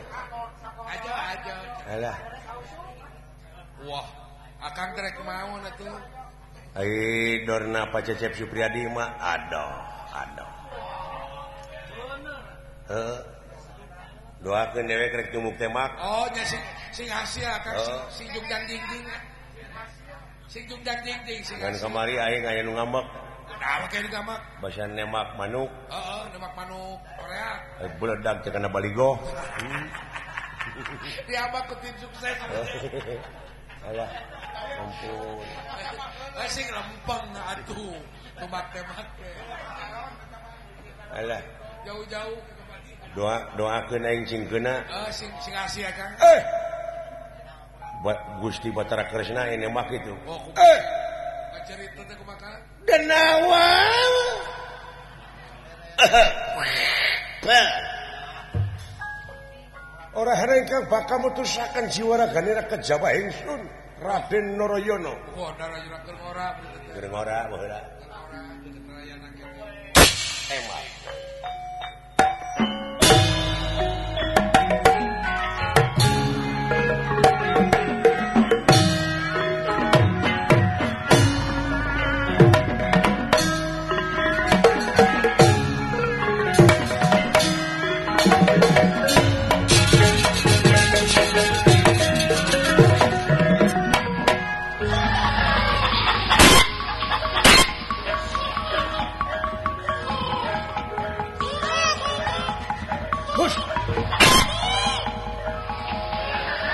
[SPEAKER 2] Ajo ajo.
[SPEAKER 1] Alah.
[SPEAKER 2] Wah, akang trek maon atuh.
[SPEAKER 1] Ai dorna Pak Cecep Supriyadi mah adoh, adoh. Heeh. Doakeun dewek rek tumbuk tembak.
[SPEAKER 2] Oh, nya sing sing hasil akang sing
[SPEAKER 1] Oh.
[SPEAKER 2] sing jungdang dingding. Sing jungdang dingding sing.
[SPEAKER 1] Ngan kamari aing aya nu ngambek.
[SPEAKER 2] Nah, make nu ngambek.
[SPEAKER 1] Basa nembak manuk.
[SPEAKER 2] Heeh, nembak manuk Korea.
[SPEAKER 1] Beledag teh kana baligo.
[SPEAKER 2] Diambak ku tim sukses.
[SPEAKER 1] Alah, ampun.
[SPEAKER 2] Lah sing lempeng atuh tumbak tembak teh.
[SPEAKER 1] Alah,
[SPEAKER 2] Jauh-jauh
[SPEAKER 1] doa doakeun aing sing keuna.
[SPEAKER 2] Sing sing hasil akang.
[SPEAKER 1] Eh. Gusti Batara Kresna ini nembak itu.
[SPEAKER 2] Oh,
[SPEAKER 1] Eh,
[SPEAKER 2] cerita teh kumaha?
[SPEAKER 1] Denawa. Ora hereng bakal mutusaken jiwa ragane ra kejaba ingsun Raden Narayana.
[SPEAKER 2] Wah, Narayana keur ngora berarti teh.
[SPEAKER 1] Keur ngora baheula.
[SPEAKER 2] Keur ngora deket Narayana kitu.
[SPEAKER 1] Tembak. Hus.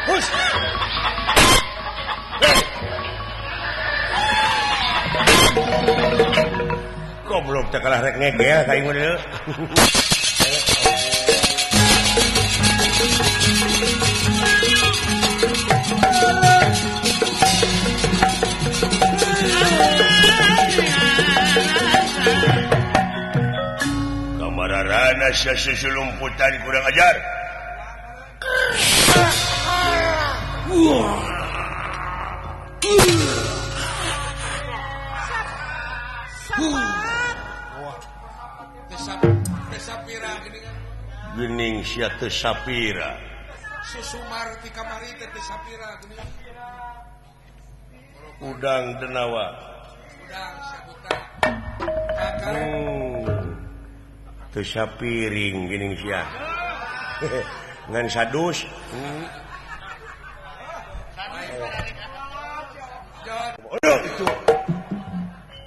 [SPEAKER 1] Hus. Hei. Goblok teh kalah rek ngegel ka aing mah deui. Kamararana sia susulumputan kurang ajar.
[SPEAKER 2] Wah. Teu sapira gini kan.
[SPEAKER 1] Geuning sia teu sapira.
[SPEAKER 2] Susumar ti kamari teh teu sapira gini.
[SPEAKER 1] Udang denawa.
[SPEAKER 2] Udang sabuta. Kakak
[SPEAKER 1] Teu sapiring geuning sia. Ngan sadus. Aduh itu.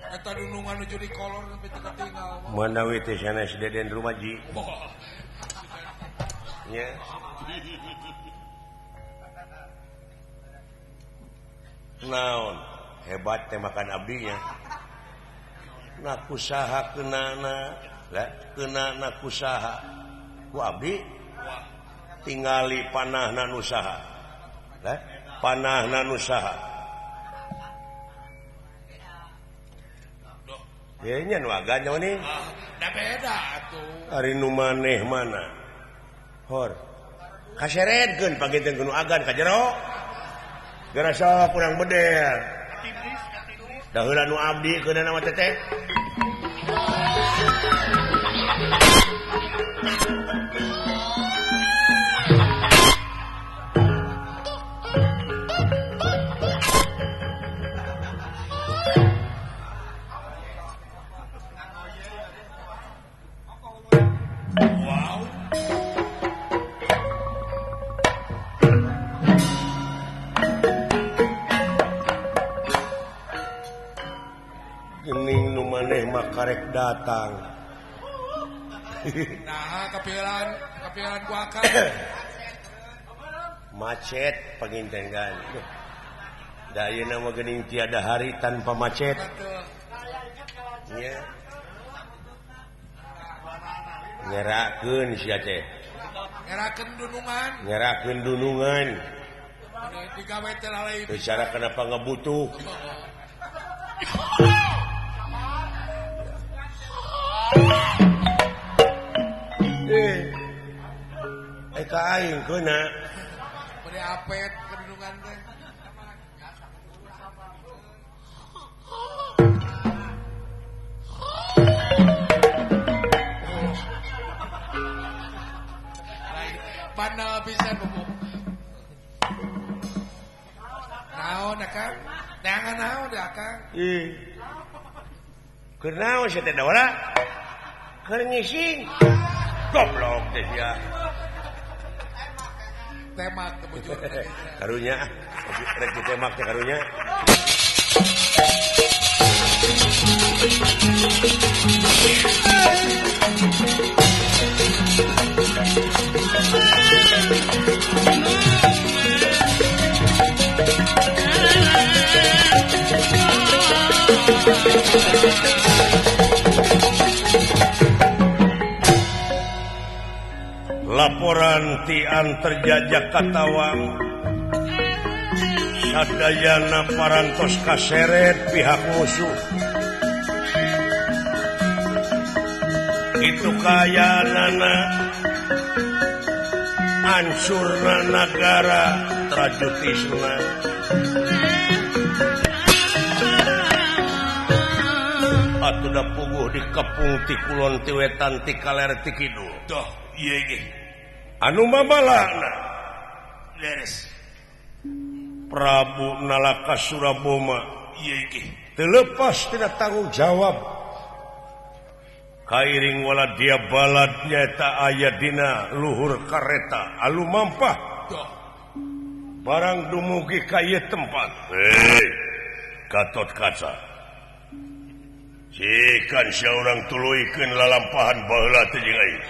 [SPEAKER 2] Eta dunungan nu jadi kolor sampai teu katinggal.
[SPEAKER 1] Manawi teh sanes Deden Rumaji.
[SPEAKER 2] Wah.
[SPEAKER 1] Nya. Naon hebat teh makan abdinya. Nakusaha kenana lah kenana kusaha ku abdi tingali panahna nu saha lah panahna nu saha. Ye nya nu agan nyawa nih.
[SPEAKER 2] Da beda atuh.
[SPEAKER 1] Ari nu maneh mana? Hor. Kaseredkeun pagiteun ku nu agan ka jero. Geura sok kurang bedel. Da heula nu abdi keunana mah teteh. Maneh mah karek datang.
[SPEAKER 2] Nah, kapiran ku akang.
[SPEAKER 1] Macet panginten kan. Da ayeuna mah geuning tiada hari tanpa macet. Nya. Ngerakeun sia teh.
[SPEAKER 2] Ngerakeun dunungan.
[SPEAKER 1] Ngerakeun dunungan.
[SPEAKER 2] Digawe teh lalai.
[SPEAKER 1] Bicara kenapa ngebutuh. Ka aing keuna.
[SPEAKER 2] Bade apet kedunungan teh. Panal pisan bubuk. Naon akang? Neangan naon deh akang?
[SPEAKER 1] Ih. Keur naon sia teh daora? Keur ngising. Goblok teh sia.
[SPEAKER 2] Temak tebujur.
[SPEAKER 1] Karunya, rek ditemak teh karunya. Laporan ti anterjajah Katawang sadayana parantos kaseret pihak musuh. Itu kayanana ansurna nagara trajutisna. Atuh da puguh dikepung ti kulon ti wetan ti kaler ti kidul.
[SPEAKER 2] Duh, ieu ge.
[SPEAKER 1] Anu mabalana
[SPEAKER 2] leres
[SPEAKER 1] Prabu Nalaka Suraboma
[SPEAKER 2] ieu ge
[SPEAKER 1] teu lepas tidak tanggung jawab. Kairing wala dia balad nyaeta aya dina luhur kareta alu mampah. Barang dumugi ka ieu tempat. Hei, Gatot Kaca. Cikan sia urang tuluykeun lalampahan baheula teh jeung aing.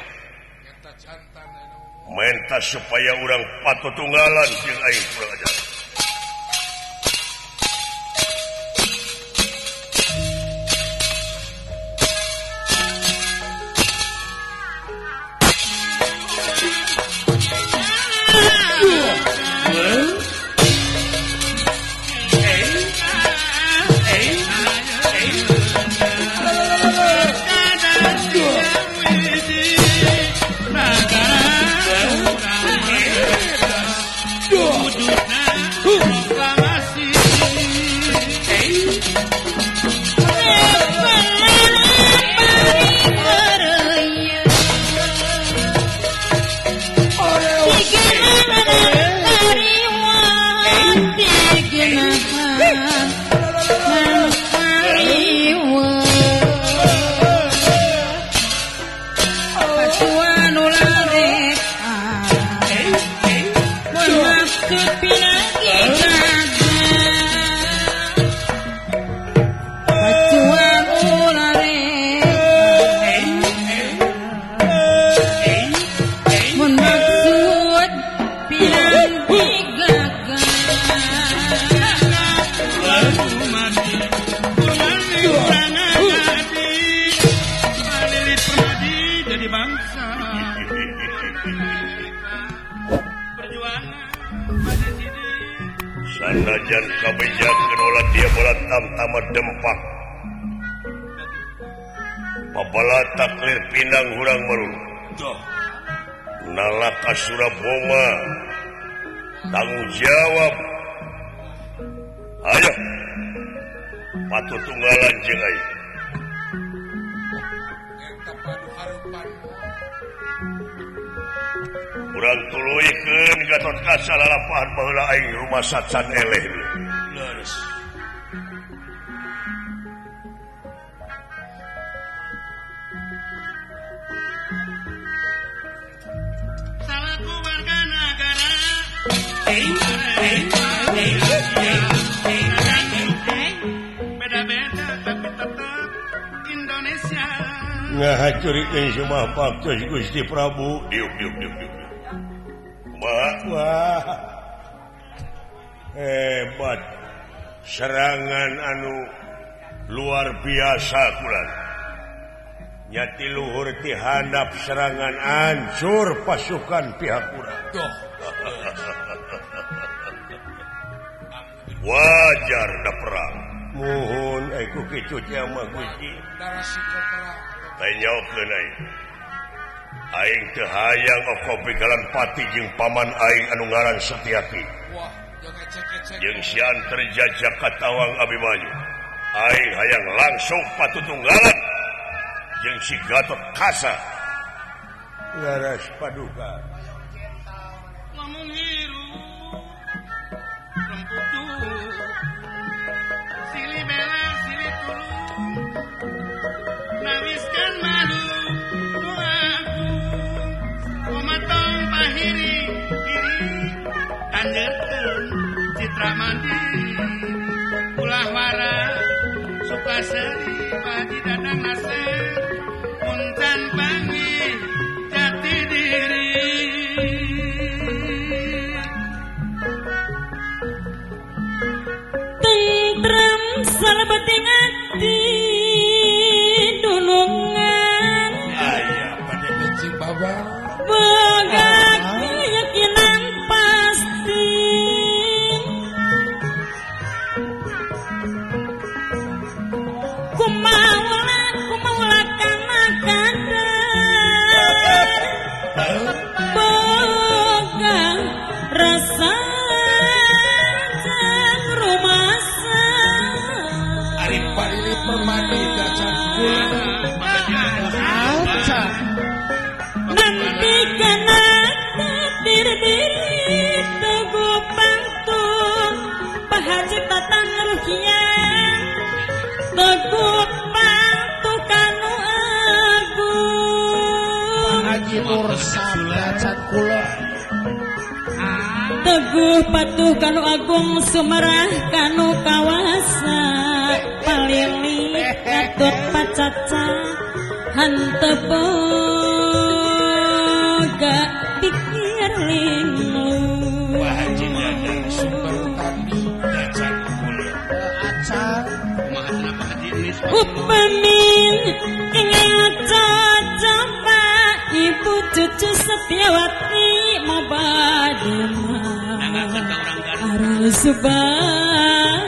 [SPEAKER 1] Menta supaya urang patutunggalan jeung aing kurang ajar. Sanajan kabejakeun ulah dia bola tamtama dempak. Pabala taklir pindang hurang marulu. Nalaka Suraboma tanggung jawab. Ayo patutunggalan jeung aing. Urang tuluykeun Gatot Kaca lalampahan baheula aing rumah sacan eleh.
[SPEAKER 2] Leres.
[SPEAKER 3] Salaku warga negara. Beda-beda tapi tetap Indonesia.
[SPEAKER 1] Ngahacurikeun sumah baktos Gusti Prabu. Diuk diuk diuk diuk. Kumaha? Wah. Hebat. Serangan anu luar biasa kulan. Nyati luhur ti handap serangan hancur pasukan pihak urang. Wajar da perang. Muhun ku kitu teh mah Gusti. Tanyakeun aing. Aing teu hayang okopigalan pati jeung paman aing anu ngaran Setiaki.
[SPEAKER 2] Wah, jeung ecek-ecek.
[SPEAKER 1] Jeung sian terjajah katawang Abimanyu. Aing hayang langsung patutunggalan jeung si Gatot Kasa. Laras paduka.
[SPEAKER 3] Lamun hirup remputu silih bela silih tulung nawiskeun malu ku aku kumatong pahiri diri tanjeurkeun citra mandiri ulah wara suka seri padi dadang nasir muncan panggih jati diri.
[SPEAKER 4] Tentrem salebeting ati dunungan
[SPEAKER 2] aya pada kecil baba
[SPEAKER 4] boga keyakinan pasti kumaula kumaula kana kadar boga rasa jang rumasa
[SPEAKER 2] ari palili permadi dacan kula
[SPEAKER 4] nanti kana takdir diri teguh pantun pahaji tatan ruhiyah teguh pantun kanu agung
[SPEAKER 5] Haji Nur Dacan kula
[SPEAKER 4] teguh patuh kanu agung sumerah kanu kawasa palili katut pacaca hanteu boga pikir linglung.
[SPEAKER 2] Wah Haji Dadang sumber tani dacan kula
[SPEAKER 5] acan
[SPEAKER 3] kumaha cenah Pak Haji Nis
[SPEAKER 4] upamin cocok ibu cucu Setiawati mobadema arusubang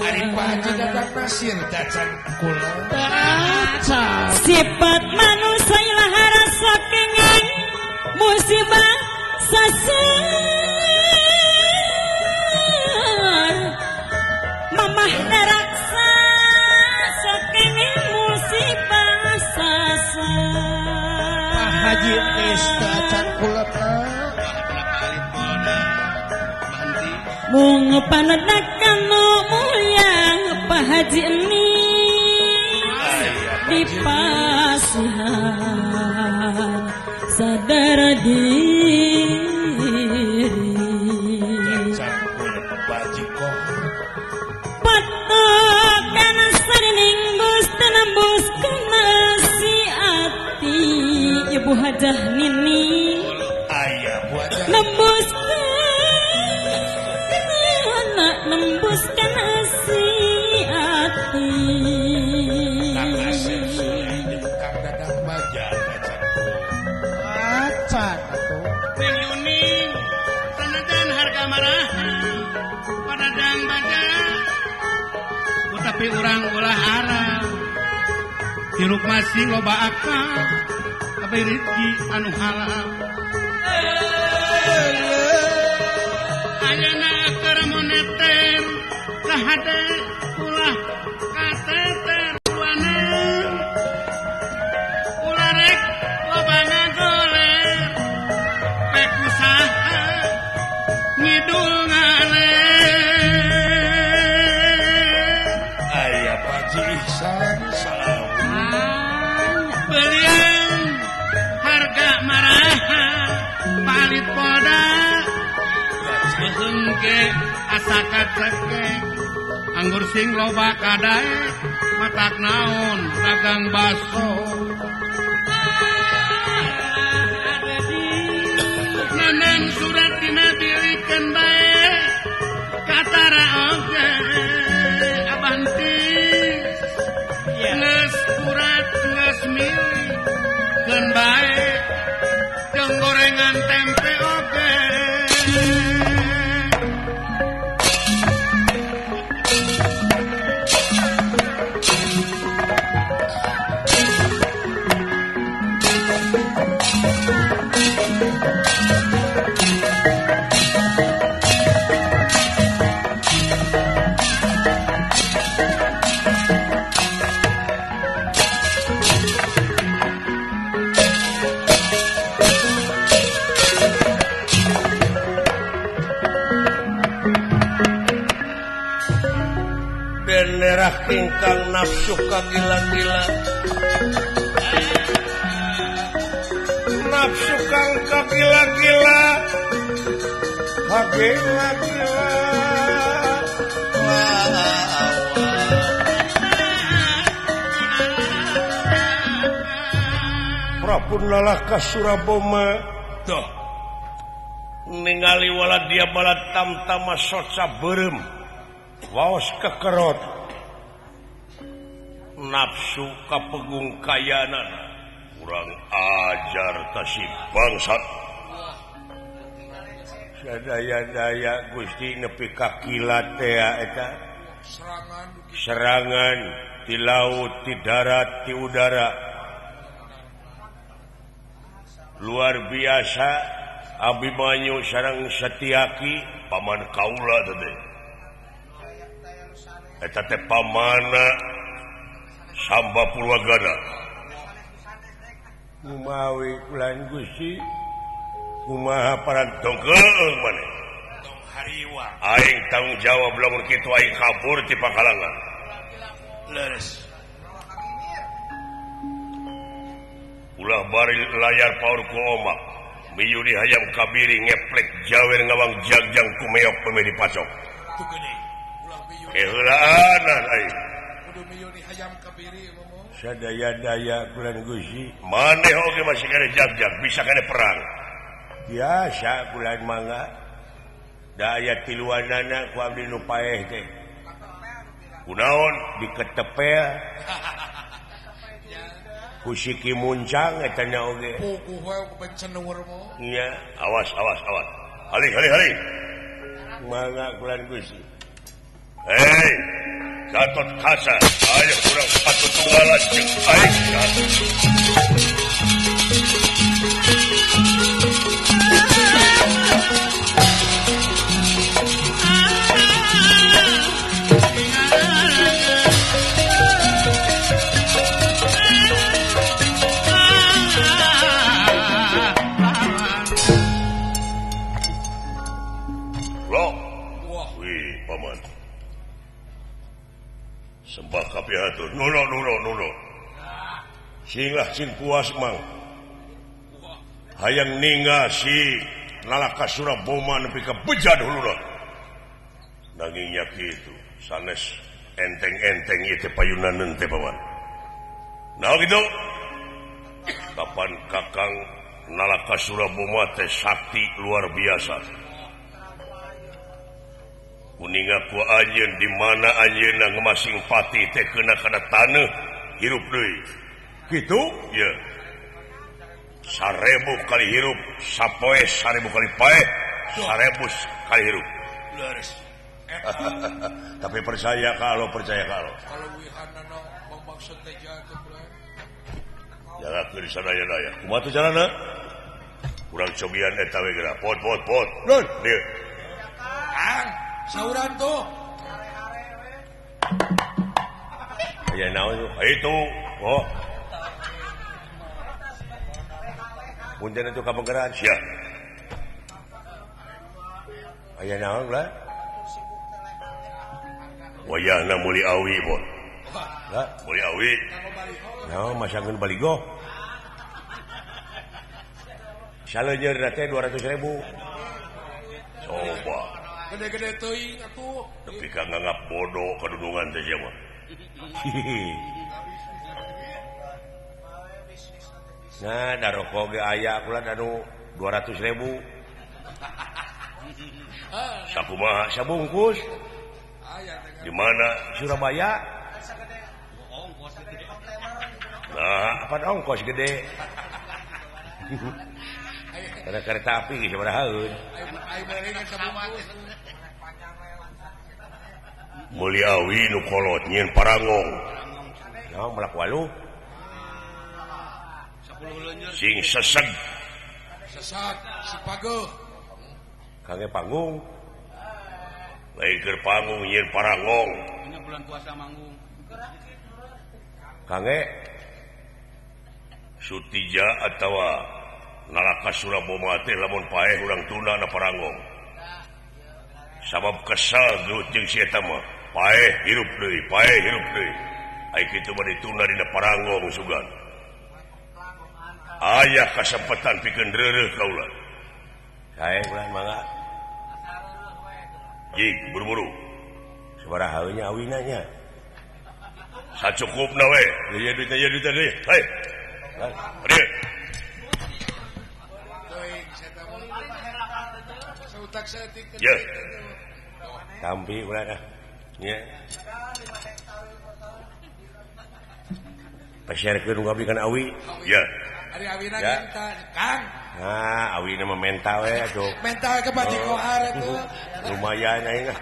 [SPEAKER 2] ari Pak Haji Dadang Nasir dacan kula
[SPEAKER 5] acan
[SPEAKER 4] sifat manusia ilah rasa kenging musibah sasar mamah neraksa sokenging musibah sasar
[SPEAKER 5] Pak Haji Nis dacan kula
[SPEAKER 4] mung panedakan nu mulia Pak Haji Enis di pasihan sadar diri
[SPEAKER 2] dacan kula Pak Haji
[SPEAKER 4] patokan sarining Gusti nembus kana si ati Ibu Hajah Nini
[SPEAKER 2] aya Bu Hajah
[SPEAKER 4] nembus nembus kana si ati
[SPEAKER 2] Kang Asep Soleh jeung Kang Dadang Baja dacan kula
[SPEAKER 5] acan atuh
[SPEAKER 3] Neng Yuni sanajan harga marahan padadang baja tapi urang ulah haram hirup masih loba akal tapi rezeki anu halal ayeuna keur moneter kahade ulah kateter wana ulah rek loba ngagoler pek usaha ngidul ngaler
[SPEAKER 2] aya Pak Haji Ihsan salam
[SPEAKER 3] belian harga marahan palit poda beuheung ge asa kacekek anggur sing loba kadaek Matak naon dagang baso. Nanang surat dina bilikeun bae katara oge abanti. Geus kurat geus milikeun bae jeung gorengan tempe oge.
[SPEAKER 1] Merah ingkang nafsu kagila-gila, nafsu kang kagila-gila, kagila-gila. Prabu Nalaka Suraboma tuh ningali wala dia bala tamtama soca beureum waos kekerot. Nafsu kapegung kayanan kurang ajar tasih bangsat. Sadaya-daya Gusti nepi ka kilat teh eta serangan di laut, di darat, di udara luar biasa. Abimanyu sareng Setiaki paman kaula teh eta teh pamana Samba Purwagana. Kumawi ulan Gusti kumaha parantong keung maneh
[SPEAKER 2] tong hariwa
[SPEAKER 1] aing tanggung jawab lamun kitu aing kabur ti pangkalangan.
[SPEAKER 2] Leres
[SPEAKER 1] ulah bari layar paur ku omak miyuri hayam kabiri ngeplek jawer ngawang jagjang ku meok pemeh dipacok
[SPEAKER 2] tuh geuning ulah miyuri
[SPEAKER 1] keheulaanan aing sadaya-daya bulan Gusti maneh oge masih kene jagjag bisa kene perang biasa bulan mangga da aya tiluanana ku abdi nu paeh teh kunaon diketepel ku siki muncang eta nya oge
[SPEAKER 2] puguh we ku penceneur mah
[SPEAKER 1] nya awas awas awas halih halih halih mangga bulan Gusti hei Gatot Kaca, ayo kurang sepatu tunggalan jeung aing. Loh, wih paman. Sembah kapihatur. Nuno nuno nuno. Singlah sing puas mang. Hayang ninggal si Nalaka Suraboma nepi ka bejad huluna. Nanging nya kitu sanes enteng-enteng ieu teh payunaneun teh paman. Naon kitu? Kapan Kakang Nalaka Suraboma teh sakti luar biasa. Kuninga ku anjeun di mana anjeunna ngemasing pati teh keuna kana taneuh hirup deui. Kitu? Ye. 1000 kali hirup, sapoe 1000 kali paeh, 1000 kali hirup.
[SPEAKER 2] Leres.
[SPEAKER 1] Tapi percaya kalau percaya kalau.
[SPEAKER 2] Kalau wihanana mamaksud teh jatuh kula.
[SPEAKER 1] Jalakeun sadaya-daya. Kumaha tuh carana? Urang cobian eta we geura. Pot pot pot. Lur, dieu.
[SPEAKER 2] Kang, sauran tuh.
[SPEAKER 1] Aya naon tuh? Itu. Oh. Punten itu kapegeran sia. Aya naon lah? Wayahna meuli awi, Bon. Lah, meuli awi. Naon masakeun baligo? Saleunyeurna teh 200.000. Coba.
[SPEAKER 2] Gede-gede teuing atuh.
[SPEAKER 1] Nepi ka nganggap bodoh kadudungan teh sia mah. Nah, da rokok ge aya kula anu 200.000. Sakumaha sabungkus? Di mana? Surabaya. Nah, apa ongkos gede? Karena kereta api sabaraha. Meuli awi nu kolot nyieun parangong. Naon melak waluh? Sing seseg.
[SPEAKER 2] Seseg si pageuh.
[SPEAKER 1] Kangge panggung. Lain keur panggung nyieun parangong.
[SPEAKER 3] Ini bulan puasa manggung.
[SPEAKER 1] Kangge Sutija atawa Nalaka Suraboma teh lamun paeh urang tunda na parangong. Sabab kesal gelut jeung si eta mah. Paeh hirup deui, paeh hirup deui. Ai kitu mah ditunda dina parangong sugan. Aya kasempatan pikeun reureuh kaula. Sae ulah mangga. Jig buru-buru. Sabaraha nya awina nya? Sacukupna we. Ieu duitna ieu duitna deui. Hei. Dieu. Ya. Tampi ulah dah. Nya. Pasierkeun ngabdi kana awi. Ya.
[SPEAKER 2] Ari awina minta, Kang.
[SPEAKER 1] Nah, awina mah menta we atuh.
[SPEAKER 2] Menta we ke Baji Kohar atuh.
[SPEAKER 1] Lumayan aing ah.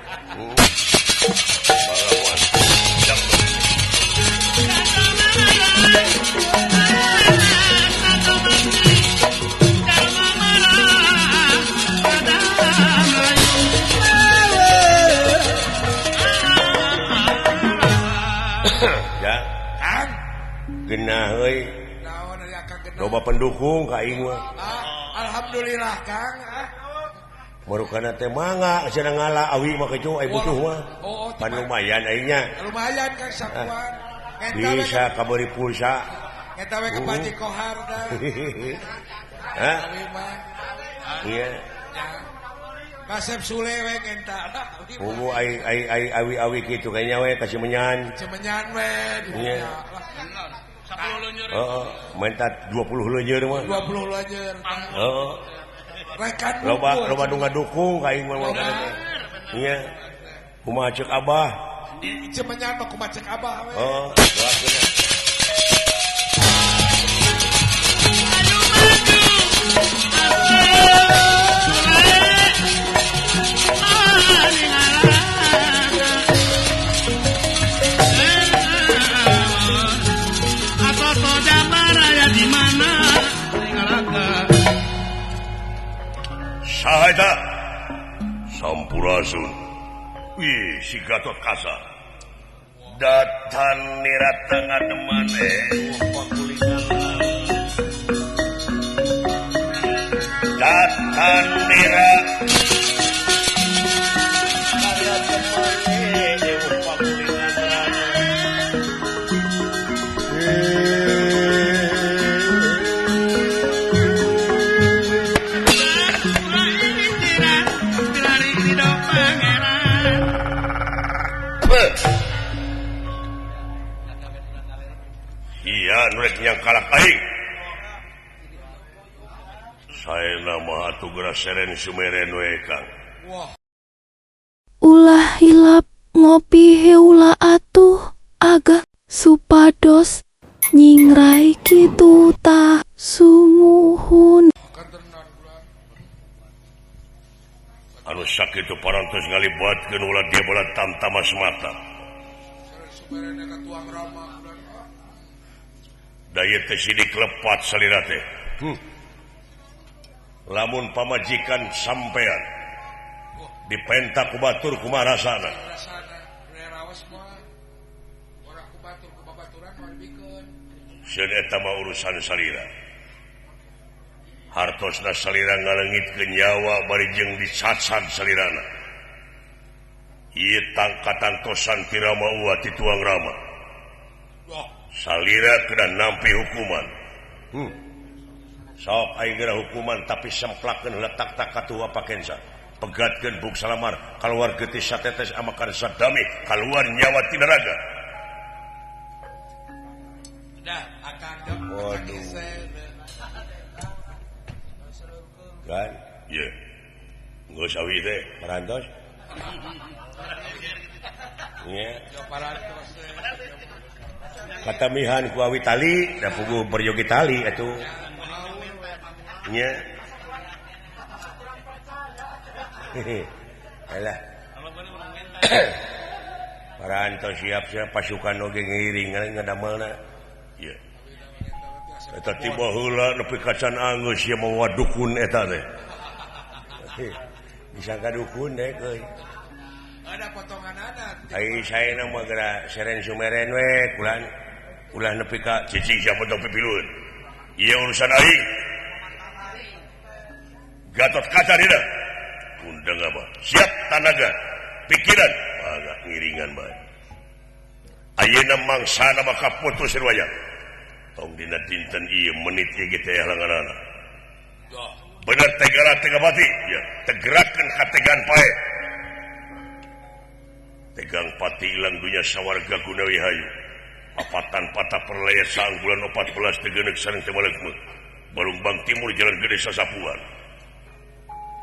[SPEAKER 1] Ya,
[SPEAKER 2] Kang.
[SPEAKER 1] Genah euy. Loba pendukung ka aing mah.
[SPEAKER 2] Alhamdulillah Kang.
[SPEAKER 1] Marukana teh mangga cenah ngala awi mah kitu ai butuh mah. Pan lumayan aing nya.
[SPEAKER 2] Lumayan Kang sakuan.
[SPEAKER 1] Bisa kabeuri pulsa.
[SPEAKER 2] Eta we ka Paji Kohar tah.
[SPEAKER 1] Hah? Iya.
[SPEAKER 2] Kasep Sule we ngenta.
[SPEAKER 1] Ungu ai ai ai awi-awi kitu kayaknya we ka Cimenyan.
[SPEAKER 2] Cimenyan we.
[SPEAKER 1] Iya. Heeh, menta 20 leunyeur mah.
[SPEAKER 2] 20 leunyeur.
[SPEAKER 1] Heeh.
[SPEAKER 2] Rekan
[SPEAKER 1] loba loba nu ngadukung ka aing mah. Iya. Kumaha ceuk Abah?
[SPEAKER 2] Cimenyan mah kumaha ceuk Abah we.
[SPEAKER 1] Heeh, doakeun. Saha eta? Sampurasun. Wih, si Gatot Kaca. Datan nirata ngademan Datan nira Iya, nurek yang kalak aing. Saya nama atuh geura seren sumeren we Kang.
[SPEAKER 6] Ulah hilap ngopi heula atuh agak supados nyingrai kitu tah sumuhun.
[SPEAKER 1] Anu sakitu parantos ngalibatkeun ulah dia bola tamtamas mata. Da ieu teh sidik lepat salira teh. Lamun pamajikan sampean dipenta ku batur kumaha rasana? Sieun eta mah urusan salira. Hartosna salira ngalengitkeun nyawa bari jeung dicacad salirana. Ieu tangkatantosan ti Rama Uwa ti Tuang Rama. Salira kena nampi hukuman. Sok aing geura hukuman tapi semplakeun heula tak-tak katuh pakensa. Pegatkeun buk salamar, kaluar getih satetes amakan sadami, kaluar nyawa tina raga.
[SPEAKER 2] Dah, akang
[SPEAKER 1] waduh. Kan? Ieu. Geus awi teh parantos. Nya. Katamihan ku awi tali, da puguh berjogi tali atuh. Nya. Alah. Parantos siap-siap pasukan oge ngiring ngadamelna. Ieu. Eta tiba heula nepi ka can anggeus ieu mawa dukun eta teh. Disangka dukun deh euy.
[SPEAKER 2] Ada potonganana.
[SPEAKER 1] Ai saena mah geura seren sumeren we kulan ulah nepi ka cicing siapa tong pipilueun. Ieu urusan aing. Gatot Kaca dina. Undang apa? Siap tanaga, pikiran agak ngiringan bae. Ayeuna mangsana mah kaputus riwayat. Tong dina dinten ieu menit ieu ge teh halanganana. Bener tegara tega pati, ya, tegerakeun kategan pae. Tegang pati ilang dunya sawarga gunawi hayu. Apatan patah perlaya sang bulan 14 tegenek sareng temalekme. Balumbang Timur Jalan Gede Sasapuan.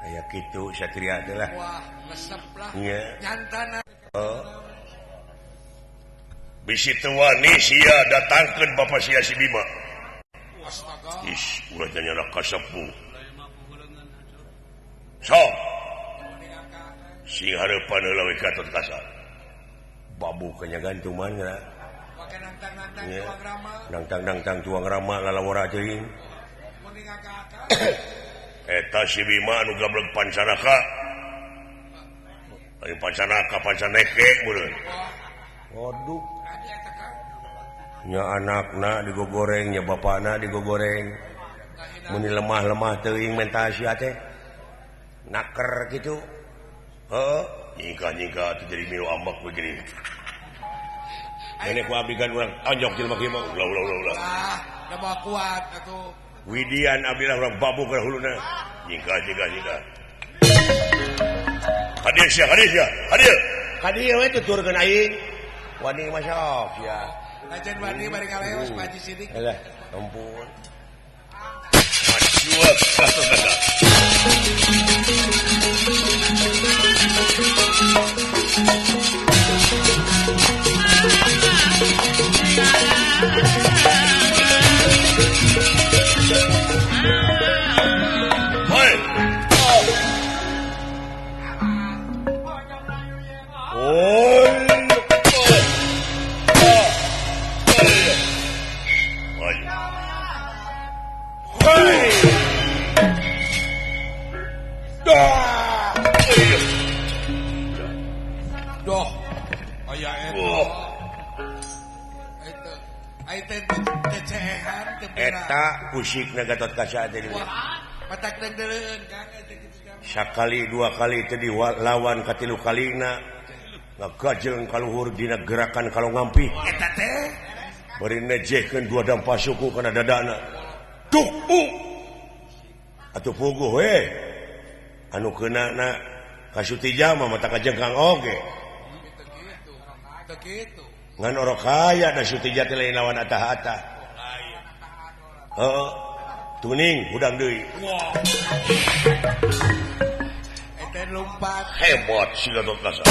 [SPEAKER 1] Aya kitu satria teh lah.
[SPEAKER 2] Wah, resep lah.
[SPEAKER 1] Nya.
[SPEAKER 2] Nyantana.
[SPEAKER 1] Oh. Bisi teu wani sia datangkeun bapa sia si Bima.
[SPEAKER 2] Astaga.
[SPEAKER 1] Is, ulah nyana kasepuh. Sok. Sing hareupan heula we Gatot Kaca. Babu kanya gantuman geura.
[SPEAKER 2] Make nangtang-nangtang tuang rama.
[SPEAKER 1] Nangtang-nangtang tuang rama lalawara teuing. Eta si Bima anu gablek Pancanaka. Lain Pancanaka Pancaneke meureun. Waduh. Nya anakna digogoreng, nya bapana digogoreng. Meni lemah-lemah teuing mental sia teh. Naker gitu. Heeh, nyingkah-nyingkah teh jadi milu ambek begini. Nenek ku abdi kan urang tonjok jelema kieu mah ulah ulah ulah ulah.
[SPEAKER 2] Ah, da moal kuat atuh.
[SPEAKER 1] Widian abdi lah urang babuk ka huluna. Nyingkah nyingkah nyingkah. Hadir sia, hadir sia, hadir. Hadir we tuturkeun aing. Wani mah sok sia.
[SPEAKER 2] Lajan wani bari ngaleos Pak Haji Sidik.
[SPEAKER 1] Alah, ampun. Majuak Gatot Kaca. Hoi. Oh.
[SPEAKER 2] Doh. Aya eta. Eta. Ai teh tecehan teh
[SPEAKER 1] eta kusikna Gatot Kaca teh.
[SPEAKER 2] Matak deung-deureun Kang eta kitu.
[SPEAKER 1] Sakali dua kali teh dilawan katilu kalina ngagajeng kaluhur dina gerakan kalau ngampi.
[SPEAKER 2] Eta teh
[SPEAKER 1] bari nejehkeun dua dampa suku kana dadana. Tuk atuh puguh we. Anu keunana ka Sutija mah mata kajengkang oge. Ngan orok kaya da Sutija teh lain lawan atah-atah. Heeh. Tuning hudang deui.
[SPEAKER 2] Eta lompat.
[SPEAKER 1] Hebat si Gatot Kaca.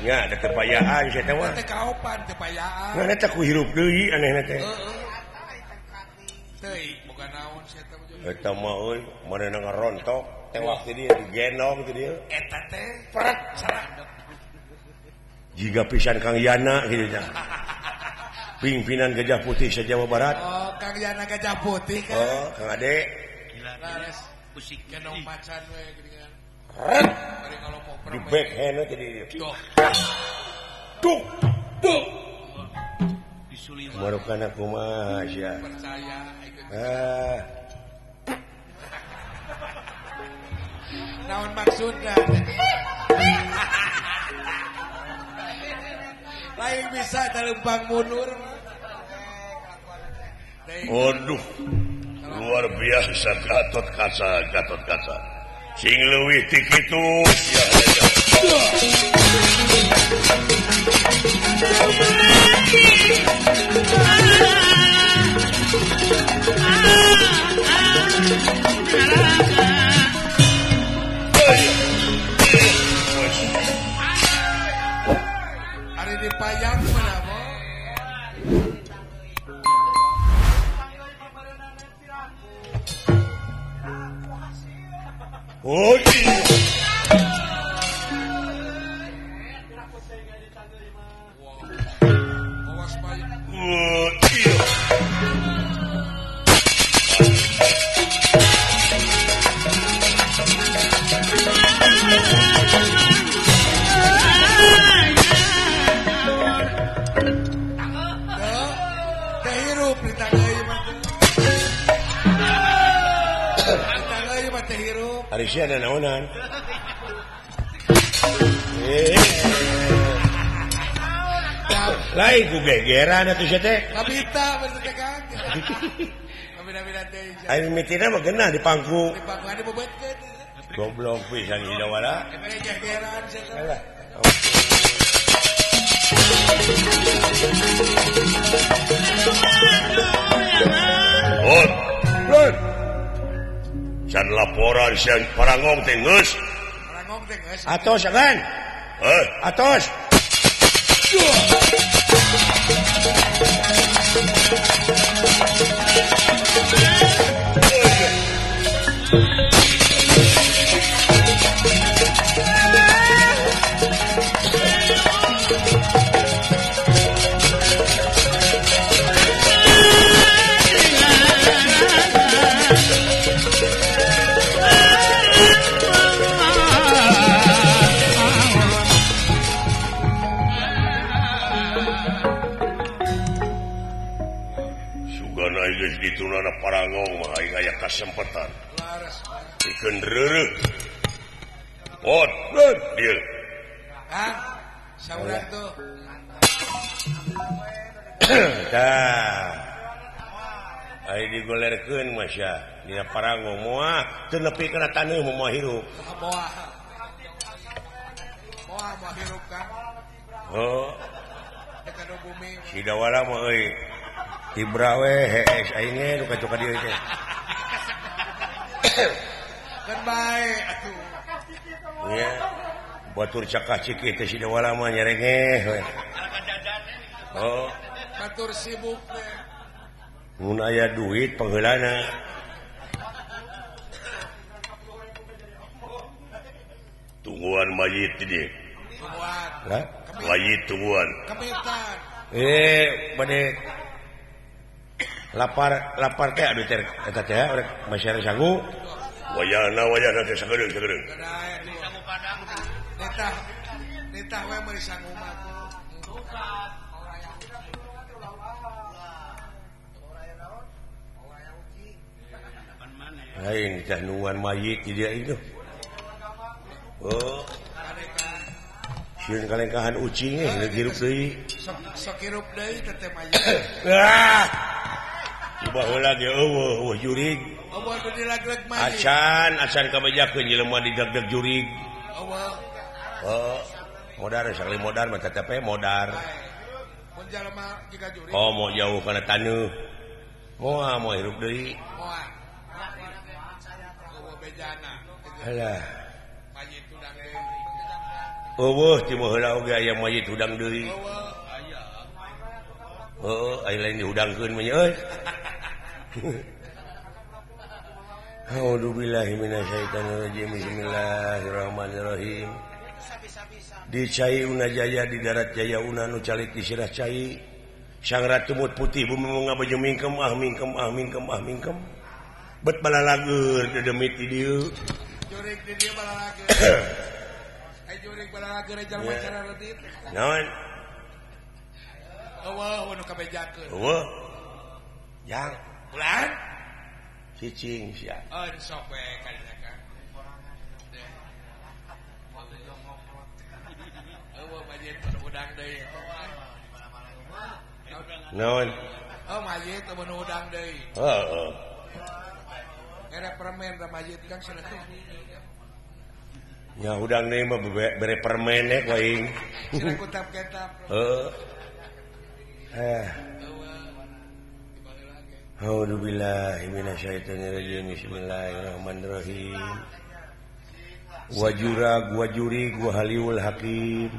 [SPEAKER 1] Ya, ada tepayaan saya tahu.
[SPEAKER 2] Teh kaopan tepayaan.
[SPEAKER 1] Nah, eta ku hirup deui anehna teh.
[SPEAKER 2] Teuing boga naon saya teh.
[SPEAKER 1] Eta mah euy, manehna ngarontok, tewak ti dieu digendong ti dieu.
[SPEAKER 2] Eta teh pret salah.
[SPEAKER 1] Jiga pisan Kang Yana kitu tah. Pimpinan Gajah Putih se-Jawa Barat.
[SPEAKER 2] Oh, Kang Kang Yana Gajah Putih kan.
[SPEAKER 1] Oh, Kang Ade.
[SPEAKER 3] Gila. Pusing
[SPEAKER 2] gendong macan we geuningan. Bari ngolomok
[SPEAKER 1] di backhand jadi dia. Tuh. Tuh. Marukan aku mah sia.
[SPEAKER 2] Percaya.
[SPEAKER 1] Ah.
[SPEAKER 2] Naon maksudna? Lain bisa talempang mundur.
[SPEAKER 1] Waduh, luar biasa Gatot Kaca, Gatot Kaca. Sing leuwih ti kitu ya.
[SPEAKER 2] Ari dipayang mana mo?
[SPEAKER 1] Oh, iya. Oh, iya.
[SPEAKER 2] Teh hirup ditangeuy mah teh. Ditangeuy mah teh hirup.
[SPEAKER 1] Ari sia naonan. Lain ku gegeran atuh sia teh.
[SPEAKER 2] Kabita bener teh Kang. Kabina-bina teh.
[SPEAKER 1] Aing mitina mah geunah di pangku.
[SPEAKER 2] Di pangku anu beubeutkeun.
[SPEAKER 1] Goblok pisan ieu wala.
[SPEAKER 2] Gegeran sia teh.
[SPEAKER 1] Alah. Oh, Lur. Can laporan siang parangong teh geus.
[SPEAKER 2] Parangong teh geus.
[SPEAKER 1] Atos kan? Heh, atos. Ditunana parangong mah aing aya kasempatan. Pikeun reureuh. Ot, dieu.
[SPEAKER 2] Kang, saurang tuh.
[SPEAKER 1] Tah. Ai digolerkeun mah sia dina parangong moal teu nepi kana taneuh moal hirup.
[SPEAKER 2] Moal. Moal moal hirup Kang.
[SPEAKER 1] Oh.
[SPEAKER 2] Dekat bumi.
[SPEAKER 1] Si dawala mah euy. Ibra we hees aing ge nu ka dieu teh.
[SPEAKER 2] Kan bae atuh.
[SPEAKER 1] Nya. Batur cakah cikih teh si dawala mah nyerengeh we. Oh,
[SPEAKER 2] batur sibuk teh.
[SPEAKER 1] Mun aya duit pangheulana. Tungguan mayit di dieu.
[SPEAKER 2] Tungguan.
[SPEAKER 1] Hah? Mayit tungguan.
[SPEAKER 2] Kemitan.
[SPEAKER 1] Bade lapar lapar teh aduh teh eta teh rek masyarakat sangu wayahna wayahna teh sagedeung sagedeung
[SPEAKER 2] nitah nitah we meuli sangu mah
[SPEAKER 1] lain teh nungguan mayit di dia itu. Oh, sieun kalengkahan ucing eh hirup deui
[SPEAKER 2] sok hirup deui teh teh mayit.
[SPEAKER 1] Ah, baheula ge eueuh eueuh jurig.
[SPEAKER 2] Eueuh nu dilagleg mayit.
[SPEAKER 1] Acan acan kabejakeun jelema didegdeg jurig.
[SPEAKER 2] Eueuh.
[SPEAKER 1] Oh, modar sakali modar mah tetep we modar.
[SPEAKER 2] Mun jalema jiga jurig.
[SPEAKER 1] Oh, mau jauh kana taneuh. Moal moal hirup deui.
[SPEAKER 2] Moal. Eueuh bejana.
[SPEAKER 1] Alah.
[SPEAKER 2] Mayit hudang deui.
[SPEAKER 1] Eueuh ti baheula oge aya mayit hudang deui.
[SPEAKER 2] Eueuh. Aya.
[SPEAKER 1] Heuh, aya lain dihudangkeun mah nya euy. A'udzubillahi minasyaitonirrajim. Bismillahirrahmanirrahim. Di cai una jaya di darat jaya una nu calik di sirah cai. Sang Ratu Mut Putih bumi ngabaju mingkem ah mingkem ah mingkem ah mingkem. Bet balalager dedemit di dieu.
[SPEAKER 2] Jurig di dieu balalager. Ai jurig balalager jalma cara redit.
[SPEAKER 1] Naon?
[SPEAKER 2] Eueuh nu kabejakeun.
[SPEAKER 1] Eueuh. Jang,
[SPEAKER 2] bulan
[SPEAKER 1] cicing sia.
[SPEAKER 2] Oh, sok we ka dieu ka. Eueuh majid nu udang deui.
[SPEAKER 1] Naon?
[SPEAKER 2] Oh, majid nu udang deui.
[SPEAKER 1] Heeh.
[SPEAKER 2] Era permen ra majid kan cenah.
[SPEAKER 1] Nya udang deui mah bere permen we aing.
[SPEAKER 2] Cenah kutap-ketap.
[SPEAKER 1] Heeh. A'udzubillahi minasyaitonirrajim. Bismillahirrahmanirrahim. Wajurag wajurig wa haliul hakim.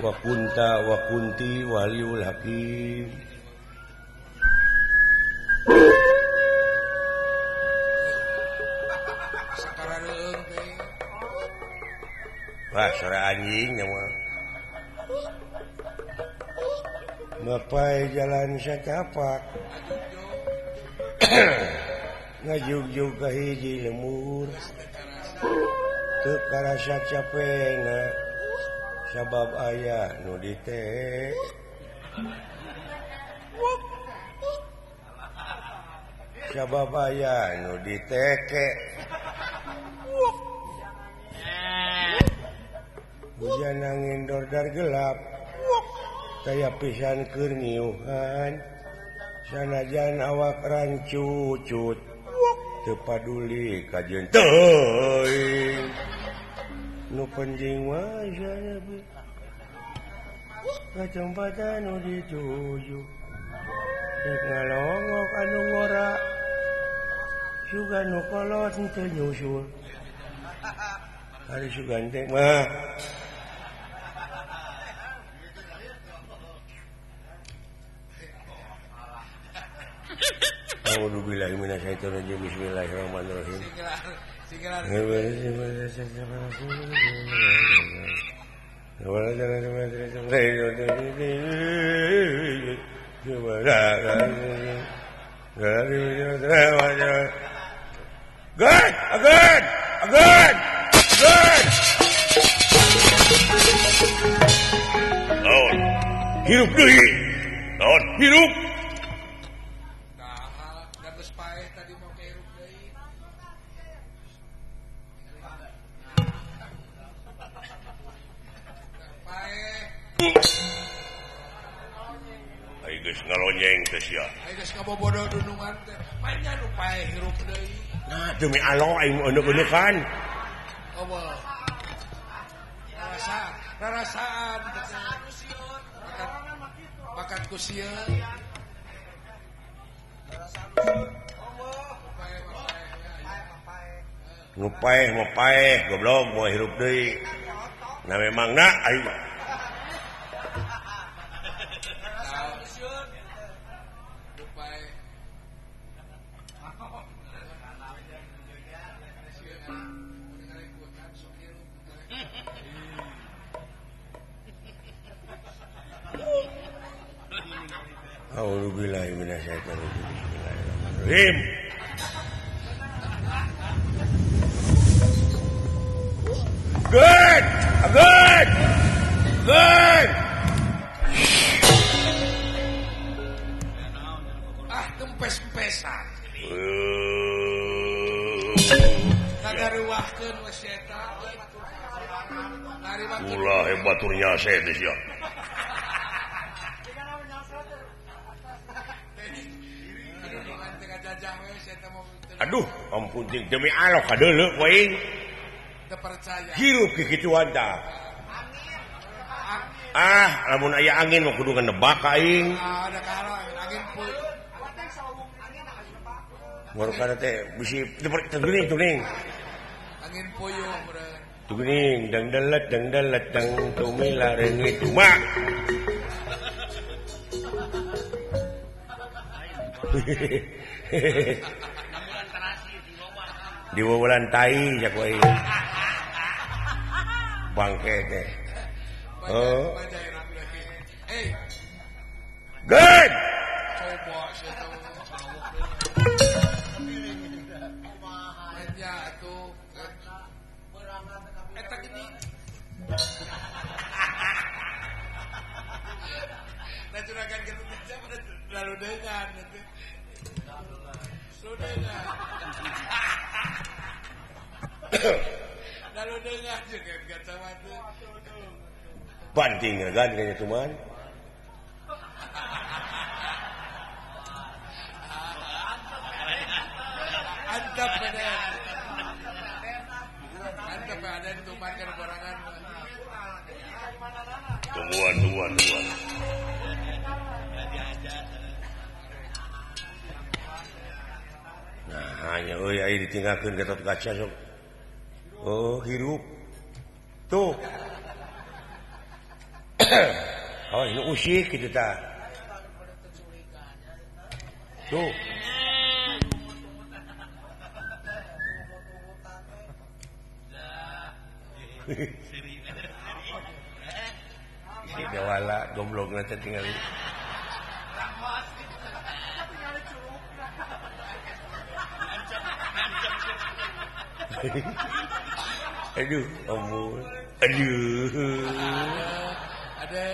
[SPEAKER 1] Wa kunta wa kunti wa haliul hakim. Wah, suara anjing nyawa. Mapai jalan satapak ngajugjug ka hiji lemur teu karasa capena sabab aya nu dite sabab aya nu diteke hujan angin dordar gelap kaya pisan keur ngiuhan sanajan awak rancucut teu paduli kajeun teuing nu penting mah ka tempat anu dituju rek ngalongok anu ngora sugan nu kolot teu nyusul ari sugan teh mah. A'udzubillahi minasyaitonirrajim. Bismillahirrahmanirrahim. Good, good, good, good. Naon? Hirup deui. Naon? Hirup. Ai geus ngalonyeng teh sia.
[SPEAKER 2] Ai geus ngabobodo dunungan teh. Manya nu paeh hirup deui.
[SPEAKER 1] Nah, demi Allah aing euneuh-eunukan.
[SPEAKER 2] Eueuh. Rarasaan, rarasaan. Bakat ku sieun.
[SPEAKER 1] Nu paeh mah paeh goblok moal hirup deui. Nah memang na aing mah. A'udzubillahi minasyaitonirrajim. Bismillahirrahmanirrahim. Good, good, good.
[SPEAKER 2] Ah, kempes-kempesan. Kagaruwahkeun we si eta.
[SPEAKER 1] Ulah hebat turnya saya teh sia. Aduh, ampun jeung demi Allah kadeuleu aing.
[SPEAKER 2] Teu percaya.
[SPEAKER 1] Hirup kikituan tah. Ah, lamun aya angin mah kudu ngebak ka aing.
[SPEAKER 2] Ah, ada kalah angin puyuh.
[SPEAKER 1] Murukana teh bisi tuning tuning.
[SPEAKER 2] Angin puyuh meureun.
[SPEAKER 1] Tuning dang delet dang tumila reungit mak. Di wulan tai jak we. Bangke teh. Oh. Gen.
[SPEAKER 2] Coba sia teh. Nya atuh. Eta geuning. Nah juragan Gatot Kaca lalu dengan dengan lalu dengan juga Kaca mah
[SPEAKER 1] banting kan kayaknya cuman
[SPEAKER 2] antap ada antap ada tuman kan borangan
[SPEAKER 1] tungguan nah hanya euy aya ditinggalkeun Gatot Kaca sok oh hirup tuh oh ini usik gitu ta tuh si dewala goblokna teh tingali aduh ampun aduh
[SPEAKER 2] ada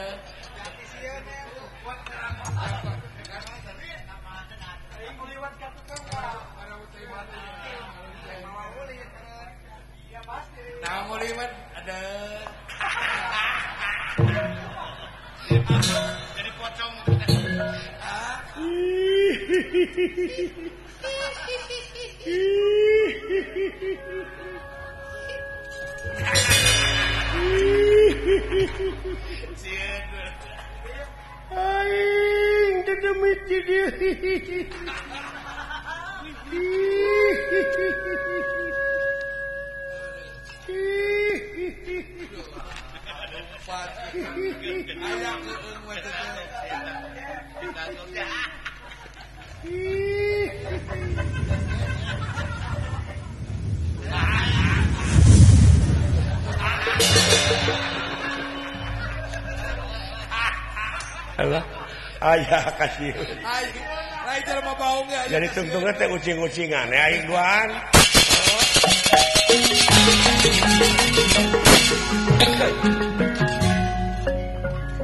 [SPEAKER 2] ada
[SPEAKER 3] jadi pocong.
[SPEAKER 1] Aing dedemit di dieu. Alah, ayah kasih. Jadi tungtungnya teh ucing-ucingan, aing duaan.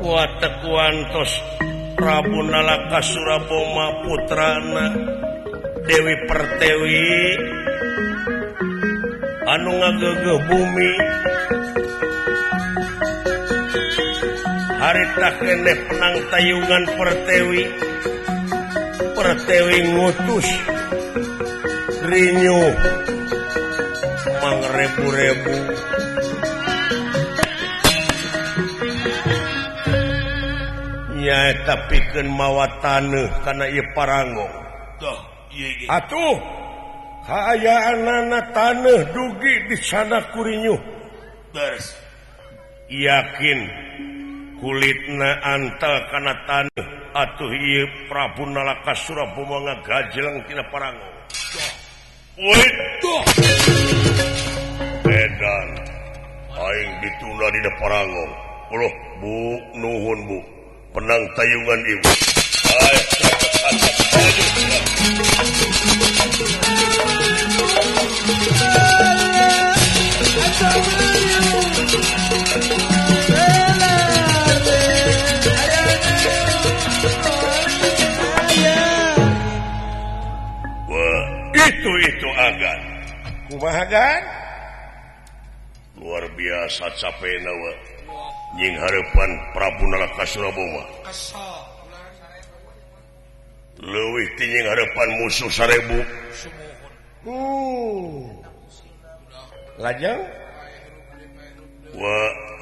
[SPEAKER 1] Watekuantos Prabu Nalaka Suraboma putrana Dewi Pertewi anu ngagegeuh bumi harita keneh penang tayungan Pertewi Pertewi ngutus rinyu mangrebu-rebu nyaeta pikeun mawa taneuh kana ieu Parangong. Atuh kaayaanana taneuh dugi di sana kurinyuh.
[SPEAKER 3] Beres.
[SPEAKER 1] Yakin kulitna antal kana taneuh atuh ieu Prabu Nalaka Suraboma ngagajleng tina Parangong. Wih, edan aing ditunda dina Parangong. Uluh, Bu, nuhun Bu. Penang tayungan ibu. Wah, itu agan. Kumaha gan? Luar biasa capena wa. Nying harapan Prabu Nalaka Suraboma. Leuwih ti nying harapan musuh 1000. Lajeng wa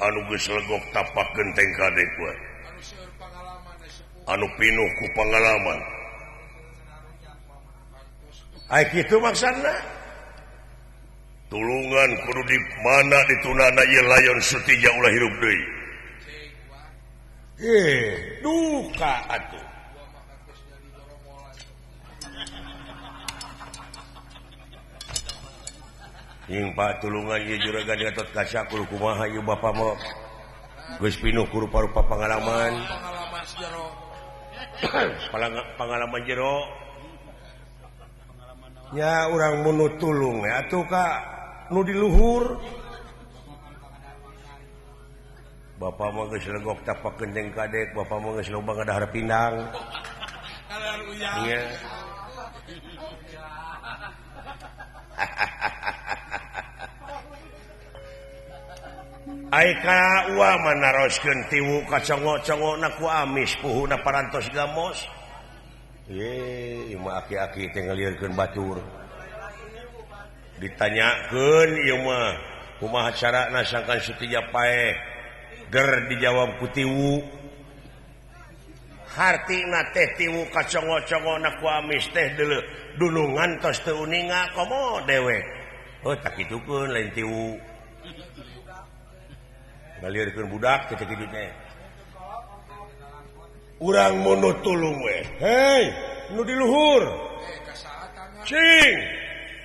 [SPEAKER 1] anu geus legok tapak genteng kadek wa. Anu pinuh ku pangalaman. Ai kitu maksudna? Tulungan kudu di mana ditunana ieu layon Sutija ulah hirup deui. Duka atuh. Ing Pak tulungan ieu juragan Gatot Kaca kudu kumaha ieu bapa mah. Geus pinuh ku rupa-rupa pangalaman. Pengalaman jero. Nya urang mun nu tulung we atuh ka nu di luhur. Bapak mah geus legok tapak genteng kadek, bapak mah geus loba ngadahar pindang. Iya. Ai ka uwa mah naroskeun tiwu ka congo-congona ku amis puhuna parantos gamos. Ye, ieu mah aki-aki teh ngalieurkeun batur. Ditanyakeun ieu mah kumaha carana sangkan Sutija paeh. Ger dijawab ku tiwu. Hartina teh tiwu ka congo-congona ku amis teh deuleu dunungan tos teu uninga komo dewek. Oh tak kitukeun lain tiwu. Ngalieurkeun budak teh kitu teh. Urang mun nu tulung we. Hei, nu di luhur. Cing,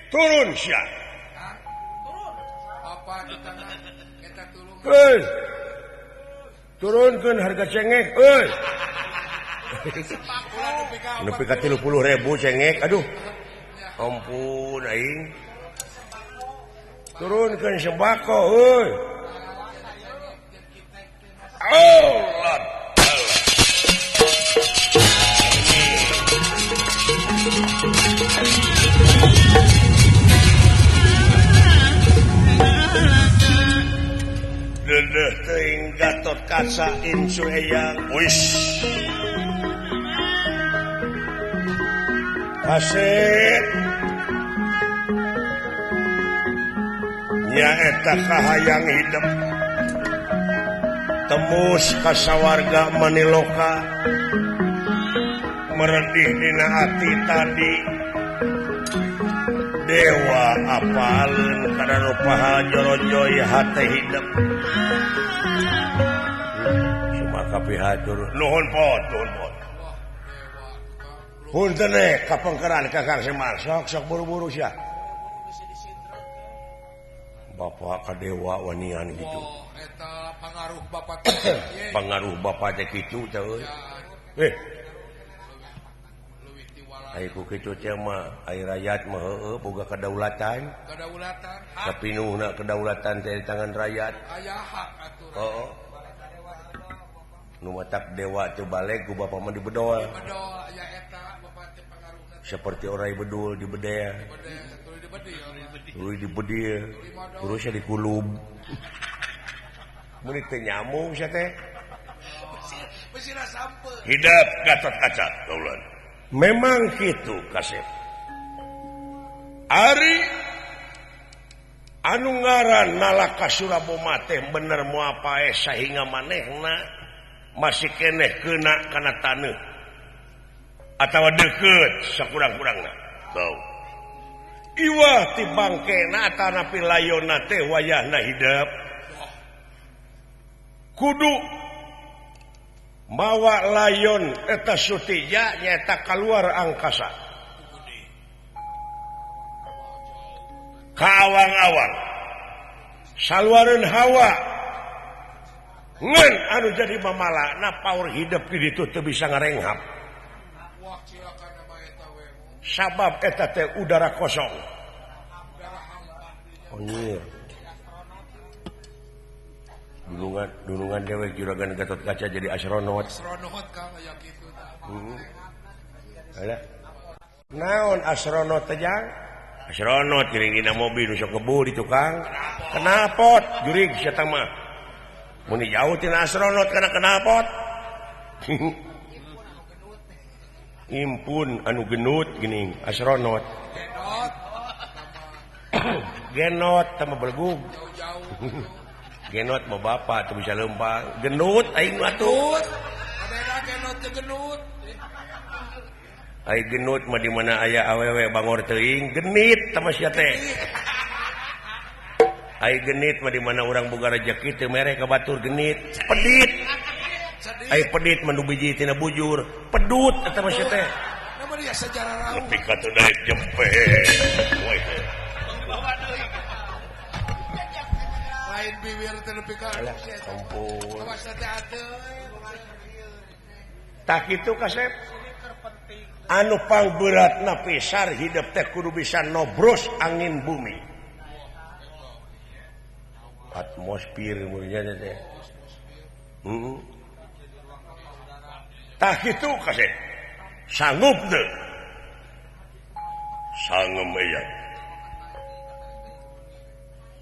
[SPEAKER 1] turun sia.
[SPEAKER 2] Turun. Apa di tangan eta tulung.
[SPEAKER 1] Hei. Turunkeun harga cengek euy. Nepi ka 30.000 cengek aduh. Ampun aing. Turunkeun sembako euy. Allah. Deudeuh teuing Gatot Kaca incu eyang wis kasep nyaeta kahayang hidup tembus ka sawarga maniloka meredih dina ati tadi dewa apaleun kana rupaha jorojoy hate hidup sumaka pihatur nuhun pot nuhun pot punten kapengkeran Kakang Semar sok sok buru-buru sia bapak ka dewa wanian gitu.
[SPEAKER 2] Oh, eta pangaruh bapak teh.
[SPEAKER 1] Pangaruh bapak teh kitu teh euy. Eh. Ai ku kitu teh mah ai rakyat mah heueuh boga kedaulatan.
[SPEAKER 2] Kedaulatan.
[SPEAKER 1] Sapinuhna kedaulatan teh di tangan rakyat.
[SPEAKER 2] Aya hak atuh.
[SPEAKER 1] Heeh. Nu matak dewa teu balik ku bapak mah dibedol.
[SPEAKER 2] Dibedol aya eta bapak teh pangaruhna.
[SPEAKER 1] Seperti orai bedul dibedel. Tuluy dibedil, terusnya dikulub. Mun teu nyamung sia teh. Hidup Gatot Kaca kaulan. Memang kitu kasep. Ari anu ngaran Nalaka Suraboma teh bener moal paeh sahingga manehna masih keneh keuna kana taneuh atawa deukeut sakurang-kurangna. Tau. Iwah ti bangkena atanapi layonna teh wayahna hidup kudu mawa layon eta Sutija nyaeta kaluar angkasa ka awang-awang saluareun hawa ngan anu jadi mamalana paur hidup di ditu teu bisa ngarenghap sabab eta teh udara kosong. Anjir. Dunungan dunungan dewek juragan Gatot Kaca jadi astronot.
[SPEAKER 2] Astronot Kang aya kitu tah.
[SPEAKER 1] Heeh. Naon astronot teh jang? Astronot geuning dina mobil nu sok ngebul di tukang. Knalpot jurig sia tah mah. Mun jauh tina astronot kana knalpot. Impun anu genut geuning astronot.
[SPEAKER 2] Genot.
[SPEAKER 1] Genot teh mah belgug. Genot mah bapak teu bisa leumpang. Genut aing mah tuh.
[SPEAKER 2] Kadang genot teh genut.
[SPEAKER 1] Ai genut mah di mana aya awewe bangor teuing genit teh mah sia teh. Ai genit mah di mana urang boga rejeki teu mere ka batur genit. Pedit. Ai pedit mah nu biji tina bujur. Pedut eta mah sia teh.
[SPEAKER 2] Nama dia sejarah raung.
[SPEAKER 1] Nepi ka teu daek jempe. Woy teh.
[SPEAKER 2] Lain bibir teh nepi ka
[SPEAKER 1] ampun.
[SPEAKER 2] Awas teh atuh.
[SPEAKER 1] Tak kitu kasep. Anu pangberatna pisar hidup teh kudu bisa nobros angin bumi. Atmosfer mulanya teh. Heeh. Tah kitu kasep. Sanggup teu? Sanggup aya.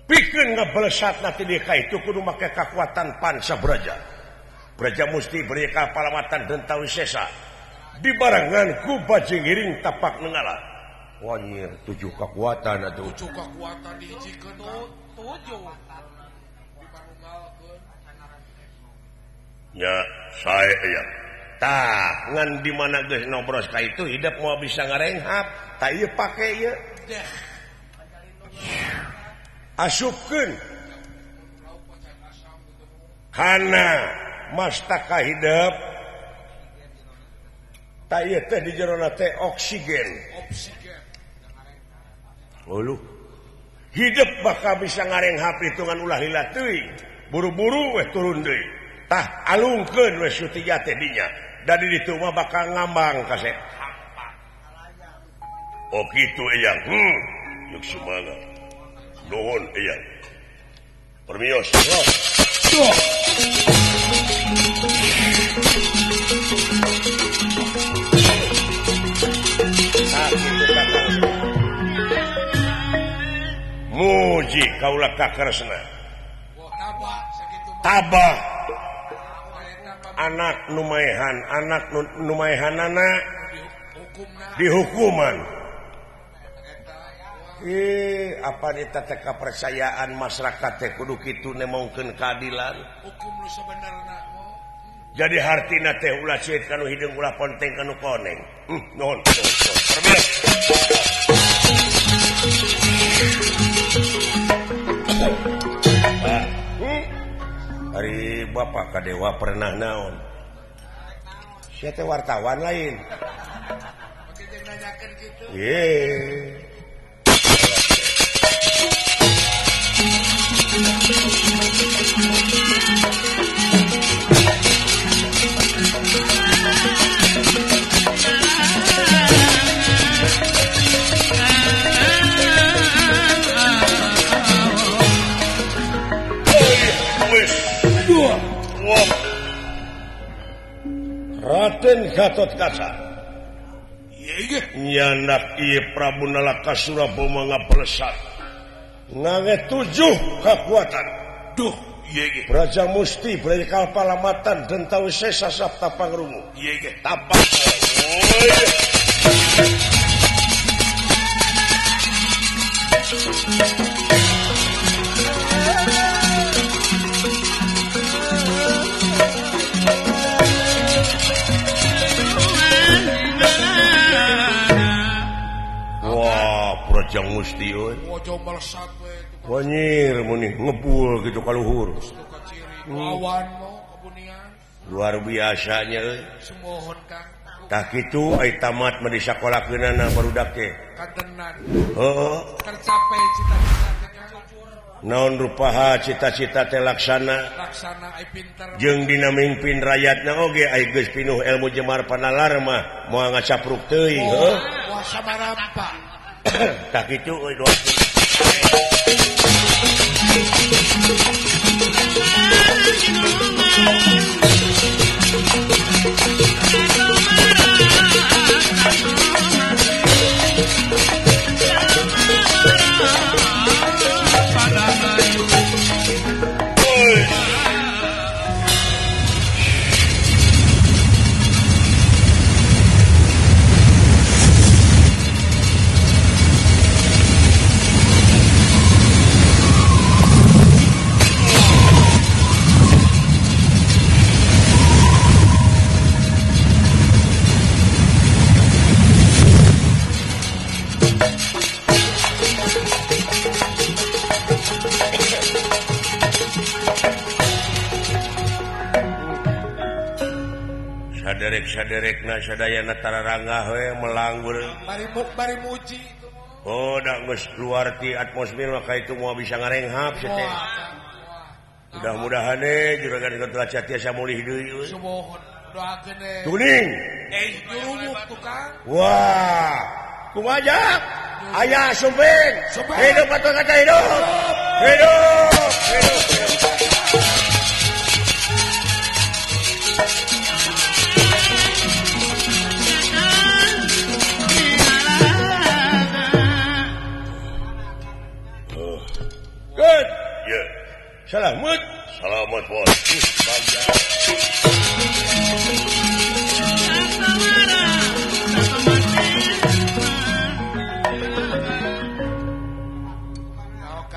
[SPEAKER 1] Pikeun ngablesatna ti dieu ka itu kudu make kakuatan pansa braja. Braja musti beri kapalamatan denta wisesa. Dibarengan ku bajingiring tapak nenggala. Wanyir 7 kekuatan atuh.
[SPEAKER 2] 7 kekuatan dihijikeun 7.
[SPEAKER 1] Ya, sae aya. Tah, ngan di mana geus nobros ka itu hidup moal bisa ngarenghap. Tah ieu pake ieu. Asupkeun kana mastaka hidup. Tah ieu teh di jerona teh oksigen. Uluh. Hidup bakal bisa ngarenghap hitungan ulah lila teuing. Buru-buru weh turun deui. Tah alungkeun we sutiga teh dinya. Da di ditu mah bakal ngambang kasep. Oh kitu eyang. Yuk semangat. Nuhun eyang. Permios. Muji kaula ka Kresna. Tabah anak numaehan, anak numaehanana dihukuman. Apa eta teh kapercayaan masyarakat teh kudu kitu nemongkeun keadilan.
[SPEAKER 2] Hukum nu sabenerna.
[SPEAKER 1] Jadi hartina teh ulah ceuit kanu hideung ulah ponteng kanu koneng. Nuhun. Pak, hari Bapak Kadewa pernah naon? Sia teh wartawan lain.
[SPEAKER 2] Make jeung nanyakeun kitu.
[SPEAKER 1] Ye. Raden Gatotkaca nyanak ieu Prabu Nalakasura boma ngablesat ngange 7 kekuatan. Duh ieu ge Braja Musti Braja Kalpalamatan Denta Wisesa Sapta Pangrungu. Ieu ge tapak. Wah, Braja Musti euy. Wanyir muni ngebul gitu ka luhur. Luar biasanya euy. Tah kitu ai tamat mah disakolakeunana barudak teh. Heeh.
[SPEAKER 2] Tercapai cita-cita teh.
[SPEAKER 1] Naon rupaha cita-cita teh laksana.
[SPEAKER 2] Laksana ai pinter.
[SPEAKER 1] Jeung dina mingpin rakyatna oge ai geus pinuh ilmu jemar panalar mah moal ngacapruk teuing heuh.
[SPEAKER 2] Wah samarampa.
[SPEAKER 1] Tah kitu euy doa. Saderek-saderekna sadayana tararangah we melanggur.
[SPEAKER 2] Bari muji.
[SPEAKER 1] Oh, da geus keluar ti atmosfer maka itu moal bisa ngarenghap sia teh. Mudah-mudahan juragan Gatotkaca tiasa mulih deui euy.
[SPEAKER 2] Doakeun deh.
[SPEAKER 1] Tuning.
[SPEAKER 2] Nyurumuk tukang.
[SPEAKER 1] Wah, kumaha jak? Aya sumping. Hidup atau kata hidup? Hidup. Hidup. Good. Yeah. Selamat. Selamat bos.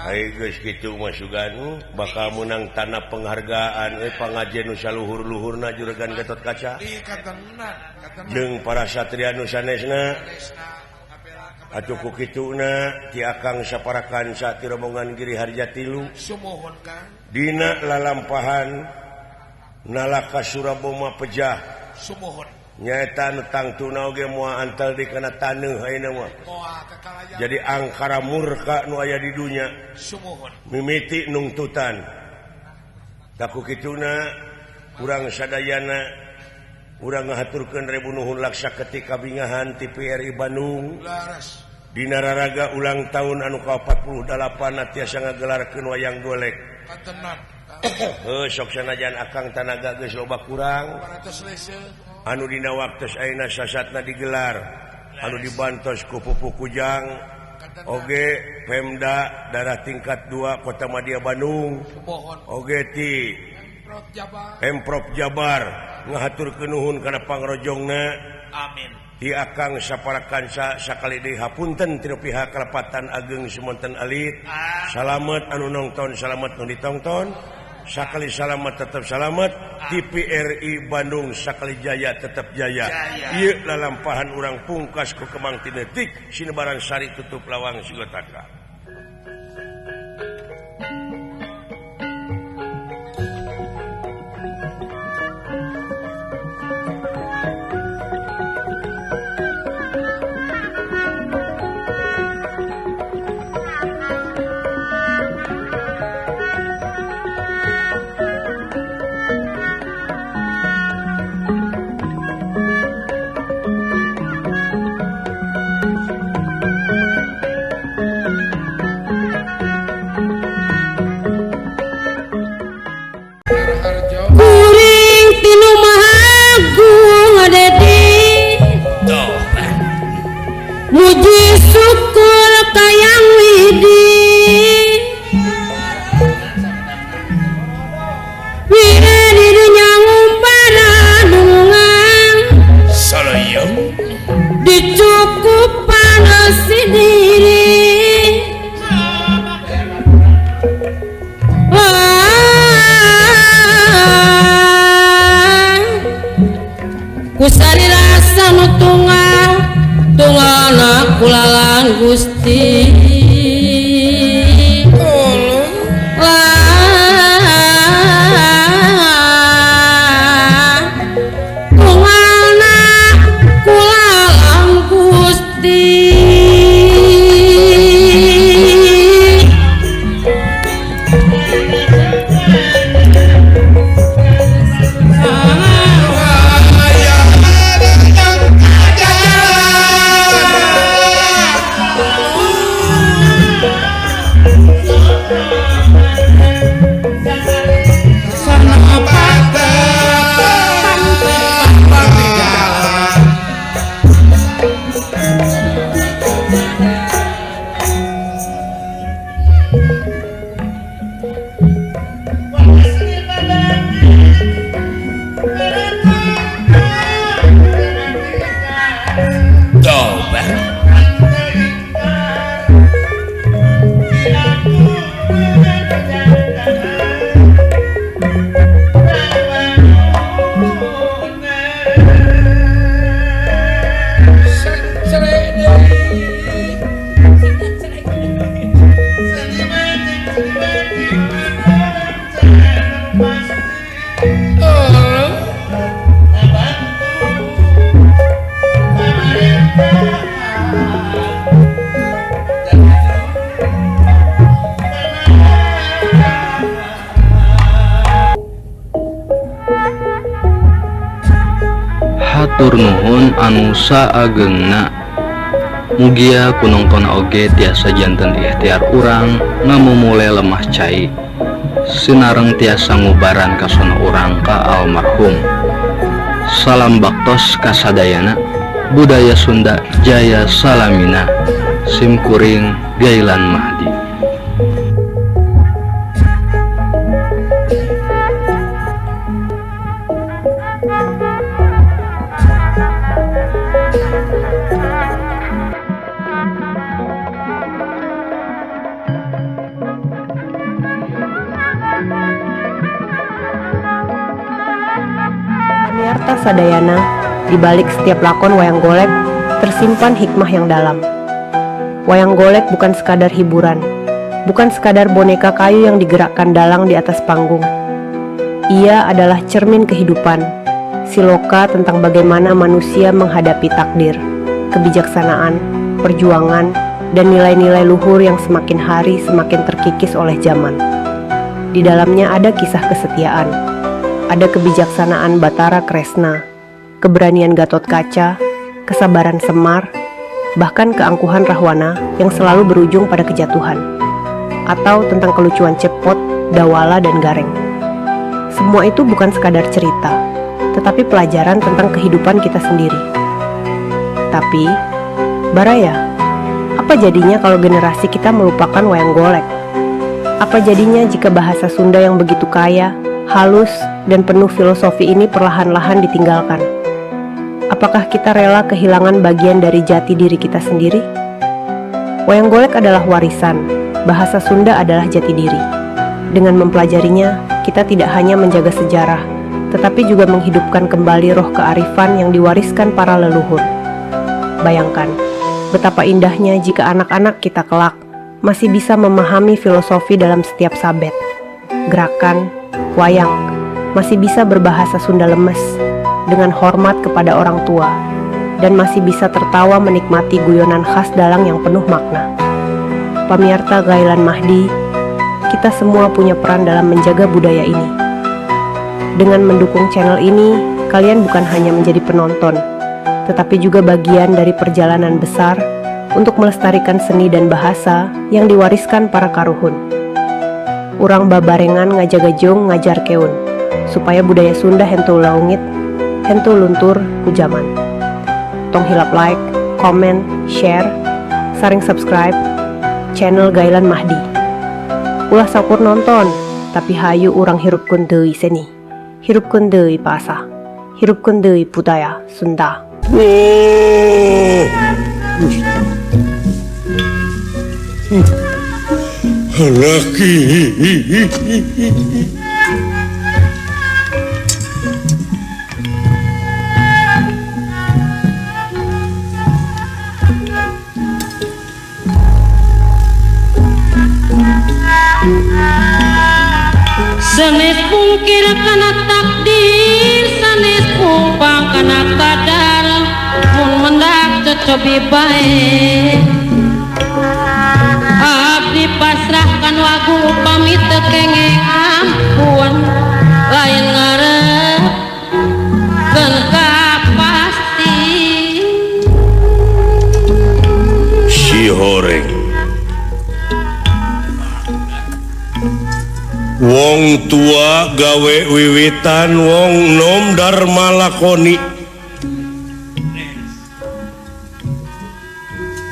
[SPEAKER 1] Ai geus kitu mah sugan bakal menang tanah penghargaan pangajen nu saluhur-luhurna juragan Gatot Kaca. Jeung para satria nu sanesna. Atuh ku kituna ti akang saparakansa ti rombongan Giri Harja tilu.
[SPEAKER 2] Sumuhun Kang.
[SPEAKER 1] Dina lalampahan nalaka Suraboma pejah.
[SPEAKER 2] Sumuhun.
[SPEAKER 1] Nyaeta nu tangtuna oge moal antel di kana taneuh ayeuna mah. Jadi angkara murka nu aya di dunya.
[SPEAKER 2] Sumuhun.
[SPEAKER 1] Mimiti nungtutan. Taku kituna urang sadayana urang ngahaturkeun rebu nuhun laksa ketika bingahan TVRI Bandung.
[SPEAKER 2] Laras.
[SPEAKER 1] Dina raraga ulang tahun anu ka-48 tiasa ngagelarkeun wayang golek.
[SPEAKER 2] Katenan.
[SPEAKER 1] Heuh sok sanajan akang tanaga geus loba kurang. Anu dina waktos ayeuna sasatna digelar, anu dibantos ku Pupuh Kujang, oge Pemda daerah tingkat 2 Kota Madia Bandung, oge ti Pemprov Jabar ngahaturkeun nuhun kana pangrojongna.
[SPEAKER 2] Amin.
[SPEAKER 1] Ti akang saparakansa sakali deui hapunten ti pihak kalepatan ageng sumonten alit. Salamet anu nongton, salamet nu ditongton. Sakali salamet tetap salamet. TVRI Bandung sakali jaya tetap jaya. Ieu lalampahan urang pungkas ku Kemang Tinetik sinebaran sari tutup lawang sigotaka.
[SPEAKER 4] Muji syukur kayang widi wira di dunya ngumpara dungan dicukupan sendiri. Kusari rasa nu tunggal tunggalna kulalang Gusti. Tunggalna kulalang Gusti.
[SPEAKER 3] Coba.
[SPEAKER 7] Hatur nuhun anu saagengna. Mugia ku nongton oge tiasa janten ikhtiar urang ngamumule lemah cai. Sinareng tiasa ngubaran kasona urang ka almarhum. Salam baktos kasadayana. Budaya Sunda Jaya Salamina. Sim kuring Gailan Mahdi.
[SPEAKER 8] Pamiarta sadayana, di balik setiap lakon wayang golek tersimpan hikmah yang dalam. Wayang golek bukan sekadar hiburan, bukan sekadar boneka kayu yang digerakkan dalang di atas panggung. Ia adalah cermin kehidupan, siloka tentang bagaimana manusia menghadapi takdir, kebijaksanaan, perjuangan, dan nilai-nilai luhur yang semakin hari semakin terkikis oleh zaman. Di dalamnya ada kisah kesetiaan, ada kebijaksanaan Batara Kresna, keberanian Gatot Kaca, kesabaran Semar, bahkan keangkuhan Rahwana yang selalu berujung pada kejatuhan, atau tentang kelucuan Cepot, Dawala, dan Gareng. Semua itu bukan sekadar cerita, tetapi pelajaran tentang kehidupan kita sendiri. Tapi, Baraya, apa jadinya kalau generasi kita melupakan wayang golek? Apa jadinya jika bahasa Sunda yang begitu kaya, halus, dan penuh filosofi ini perlahan-lahan ditinggalkan? Apakah kita rela kehilangan bagian dari jati diri kita sendiri? Wayang golek adalah warisan, bahasa Sunda adalah jati diri. Dengan mempelajarinya, kita tidak hanya menjaga sejarah, tetapi juga menghidupkan kembali roh kearifan yang diwariskan para leluhur. Bayangkan, betapa indahnya jika anak-anak kita kelak masih bisa memahami filosofi dalam setiap sabet, gerakan, wayang, masih bisa berbahasa Sunda lemes, dengan hormat kepada orang tua, dan masih bisa tertawa menikmati guyonan khas dalang yang penuh makna. Pamiarta Gailan Mahdi, kita semua punya peran dalam menjaga budaya ini. Dengan mendukung channel ini, kalian bukan hanya menjadi penonton, tetapi juga bagian dari perjalanan besar untuk melestarikan seni dan bahasa yang diwariskan para karuhun. Urang babarengan ngajaga jeung ngajarkeun, supaya budaya Sunda henteu leungit, henteu luntur ku jaman. Tong hilap like, comment, share, sareng subscribe channel Gailan Mahdi. Ulah saukur nonton, tapi hayu urang hirupkeun deui seni. Hirupkeun deui bahasa. Hirupkeun deui budaya Sunda.
[SPEAKER 1] Laki.
[SPEAKER 4] Sanes pungkir kana takdir, sanes pumpang kana kadar, mun mendak cocobi bae. Abdi pasrahkan wagu upami teu kenging ampun, lain ngarepkeun kapasti.
[SPEAKER 1] Si horeng wong tua gawe wiwitan, wong nom dharma lakoni.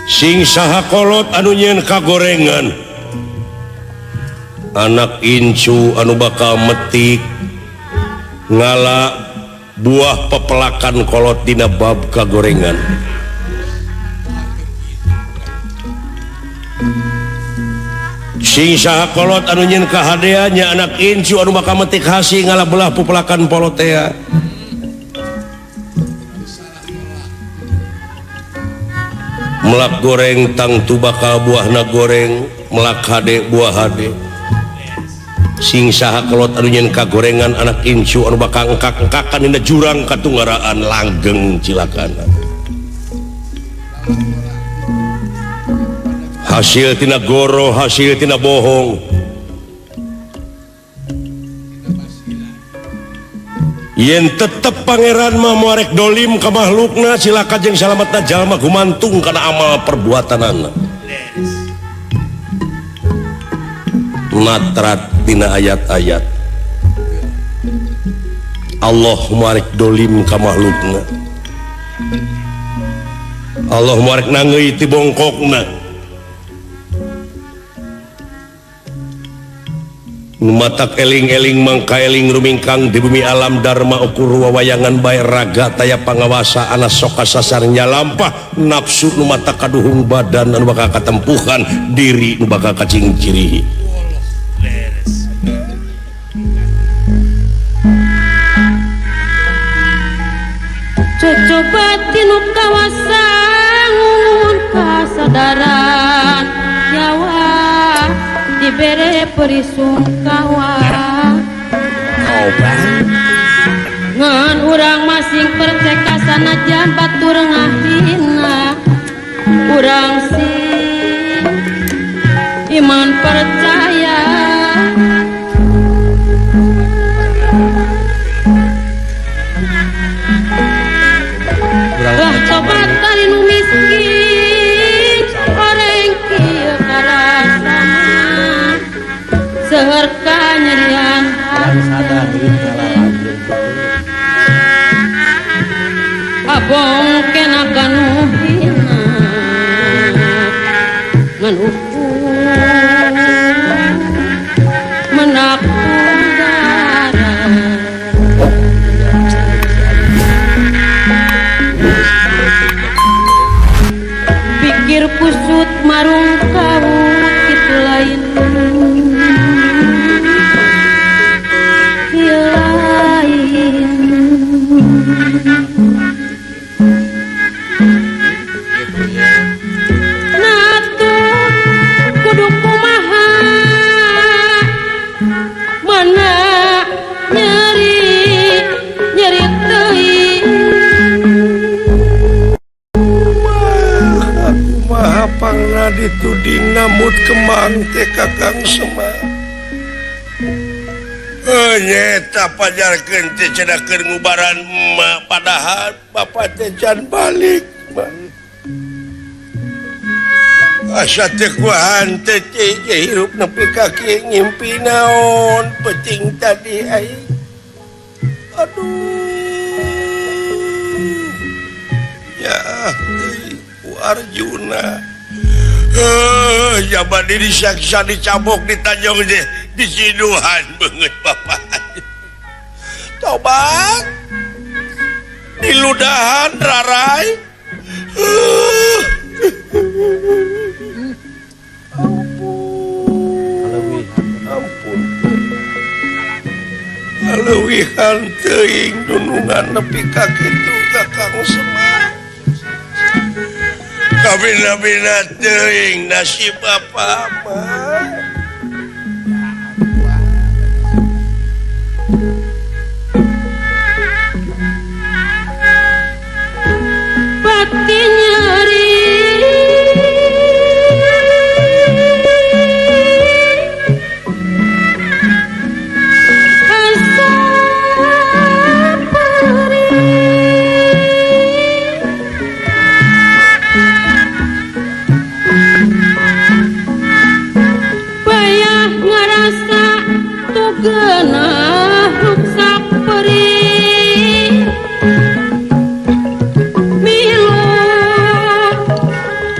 [SPEAKER 1] Sing saha kolot anu nyeun kagorengan, anak incu anu bakal metik ngala buah pepelakan kolot dina bab kagorengan. Sing saha kolot anu nyeun kahadean nya anak incu anu bakal metik hasi ngala belah pepelakan polotea. Melak goreng tangtu bakal buahna goreng, melak hade buah hade. Sing saha kolot anu nyeun kagorengan anak incu anu bakal engkak-engkakan dina jurang katunggaraan langgeng cilakana. Hasil tina goro, hasil tina bohong. Yen tetep pangeran mah moarek dolim ka makhlukna cilaka jeung salametna jalma gumantung kana amal perbuatanana. Natrat dina ayat-ayat Allah moarek dolim ka makhlukna. Allah moarek nangeui ti bongkokna. Matak eling-eling mangka eling rumingkang di bumi alam dharma ukur wawayangan bae raga taya pangawasa ana soka sasar nyalampah nafsu nu mata kaduhung badan anu bakal katempuhan diri nu bakal kacingcirihi.
[SPEAKER 4] Cocoba tinu kawasa ngumun kasadaran nyawa dibere perisungkawa ngan urang masing perceka sanajan batur ngahina urang sing iman percaya lah tobat kali nu miskin oreng kieu karasana seueur kanyerian hate abong kena kanu hina ngan ukur menak udara pikir kusut marung kawut kitu lain
[SPEAKER 1] dituding namut kemang teh Kakang Semar. Nyeta pajarkeun teh cenah keur ngubaran emak padahal bapak teh can balik mah. Asa teh kuahan teh hirup nepi ka kieu ngimpi naon peuting tadi aing. Aduh. Ya teh ku Arjuna. Jaban diri saksa dicabok ditanjong deh disiduhan banget bapak. Tobat diludahan rarai. Ampun, ampun. Leuwihan teuing dunungan nepi ka kitu Kakang Semar. Kabina-bina teuing nasib apa mah.
[SPEAKER 4] Pati nyeri asa perih bayah ngarasa tugenah ruksak perih milu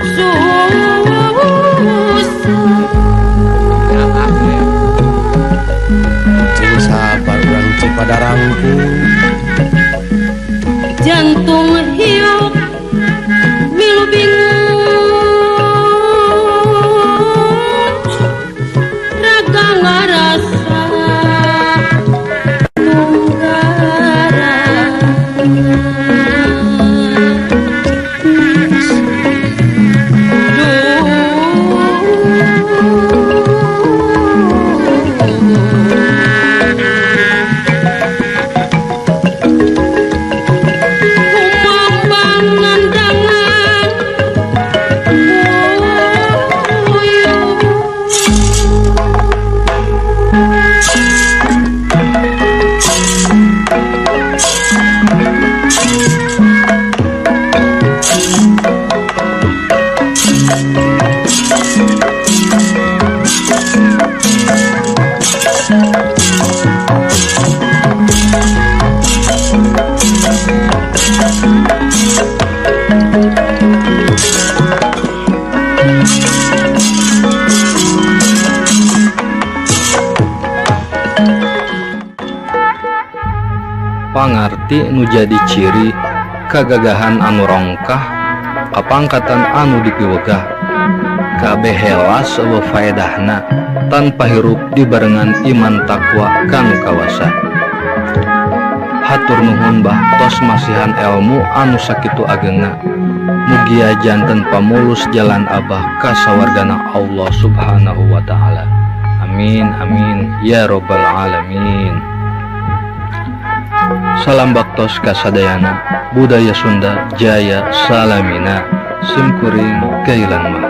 [SPEAKER 4] susah.
[SPEAKER 5] Cing sabar urang Cipadarangkung
[SPEAKER 4] jantung hiup milu bingung raga ngarasa tunggara. Duh.
[SPEAKER 7] Pangarti nu jadi ciri kagagahan anu rongkah kapangkatan anu dipiwegah kabeh helas eueuh faedahna tanpa hirup dibarengan iman takwa kanu kawasa. Hatur nuhun bah tos masihan elmu anu sakitu agengna. Mugia janten pamulus jalan abah kasawargana Allah Subhanahu wa taala. Amin amin ya robbal alamin. Salam baktos kasadayana, budaya Sunda jaya salamina. Simkuring Gailan Mahmud.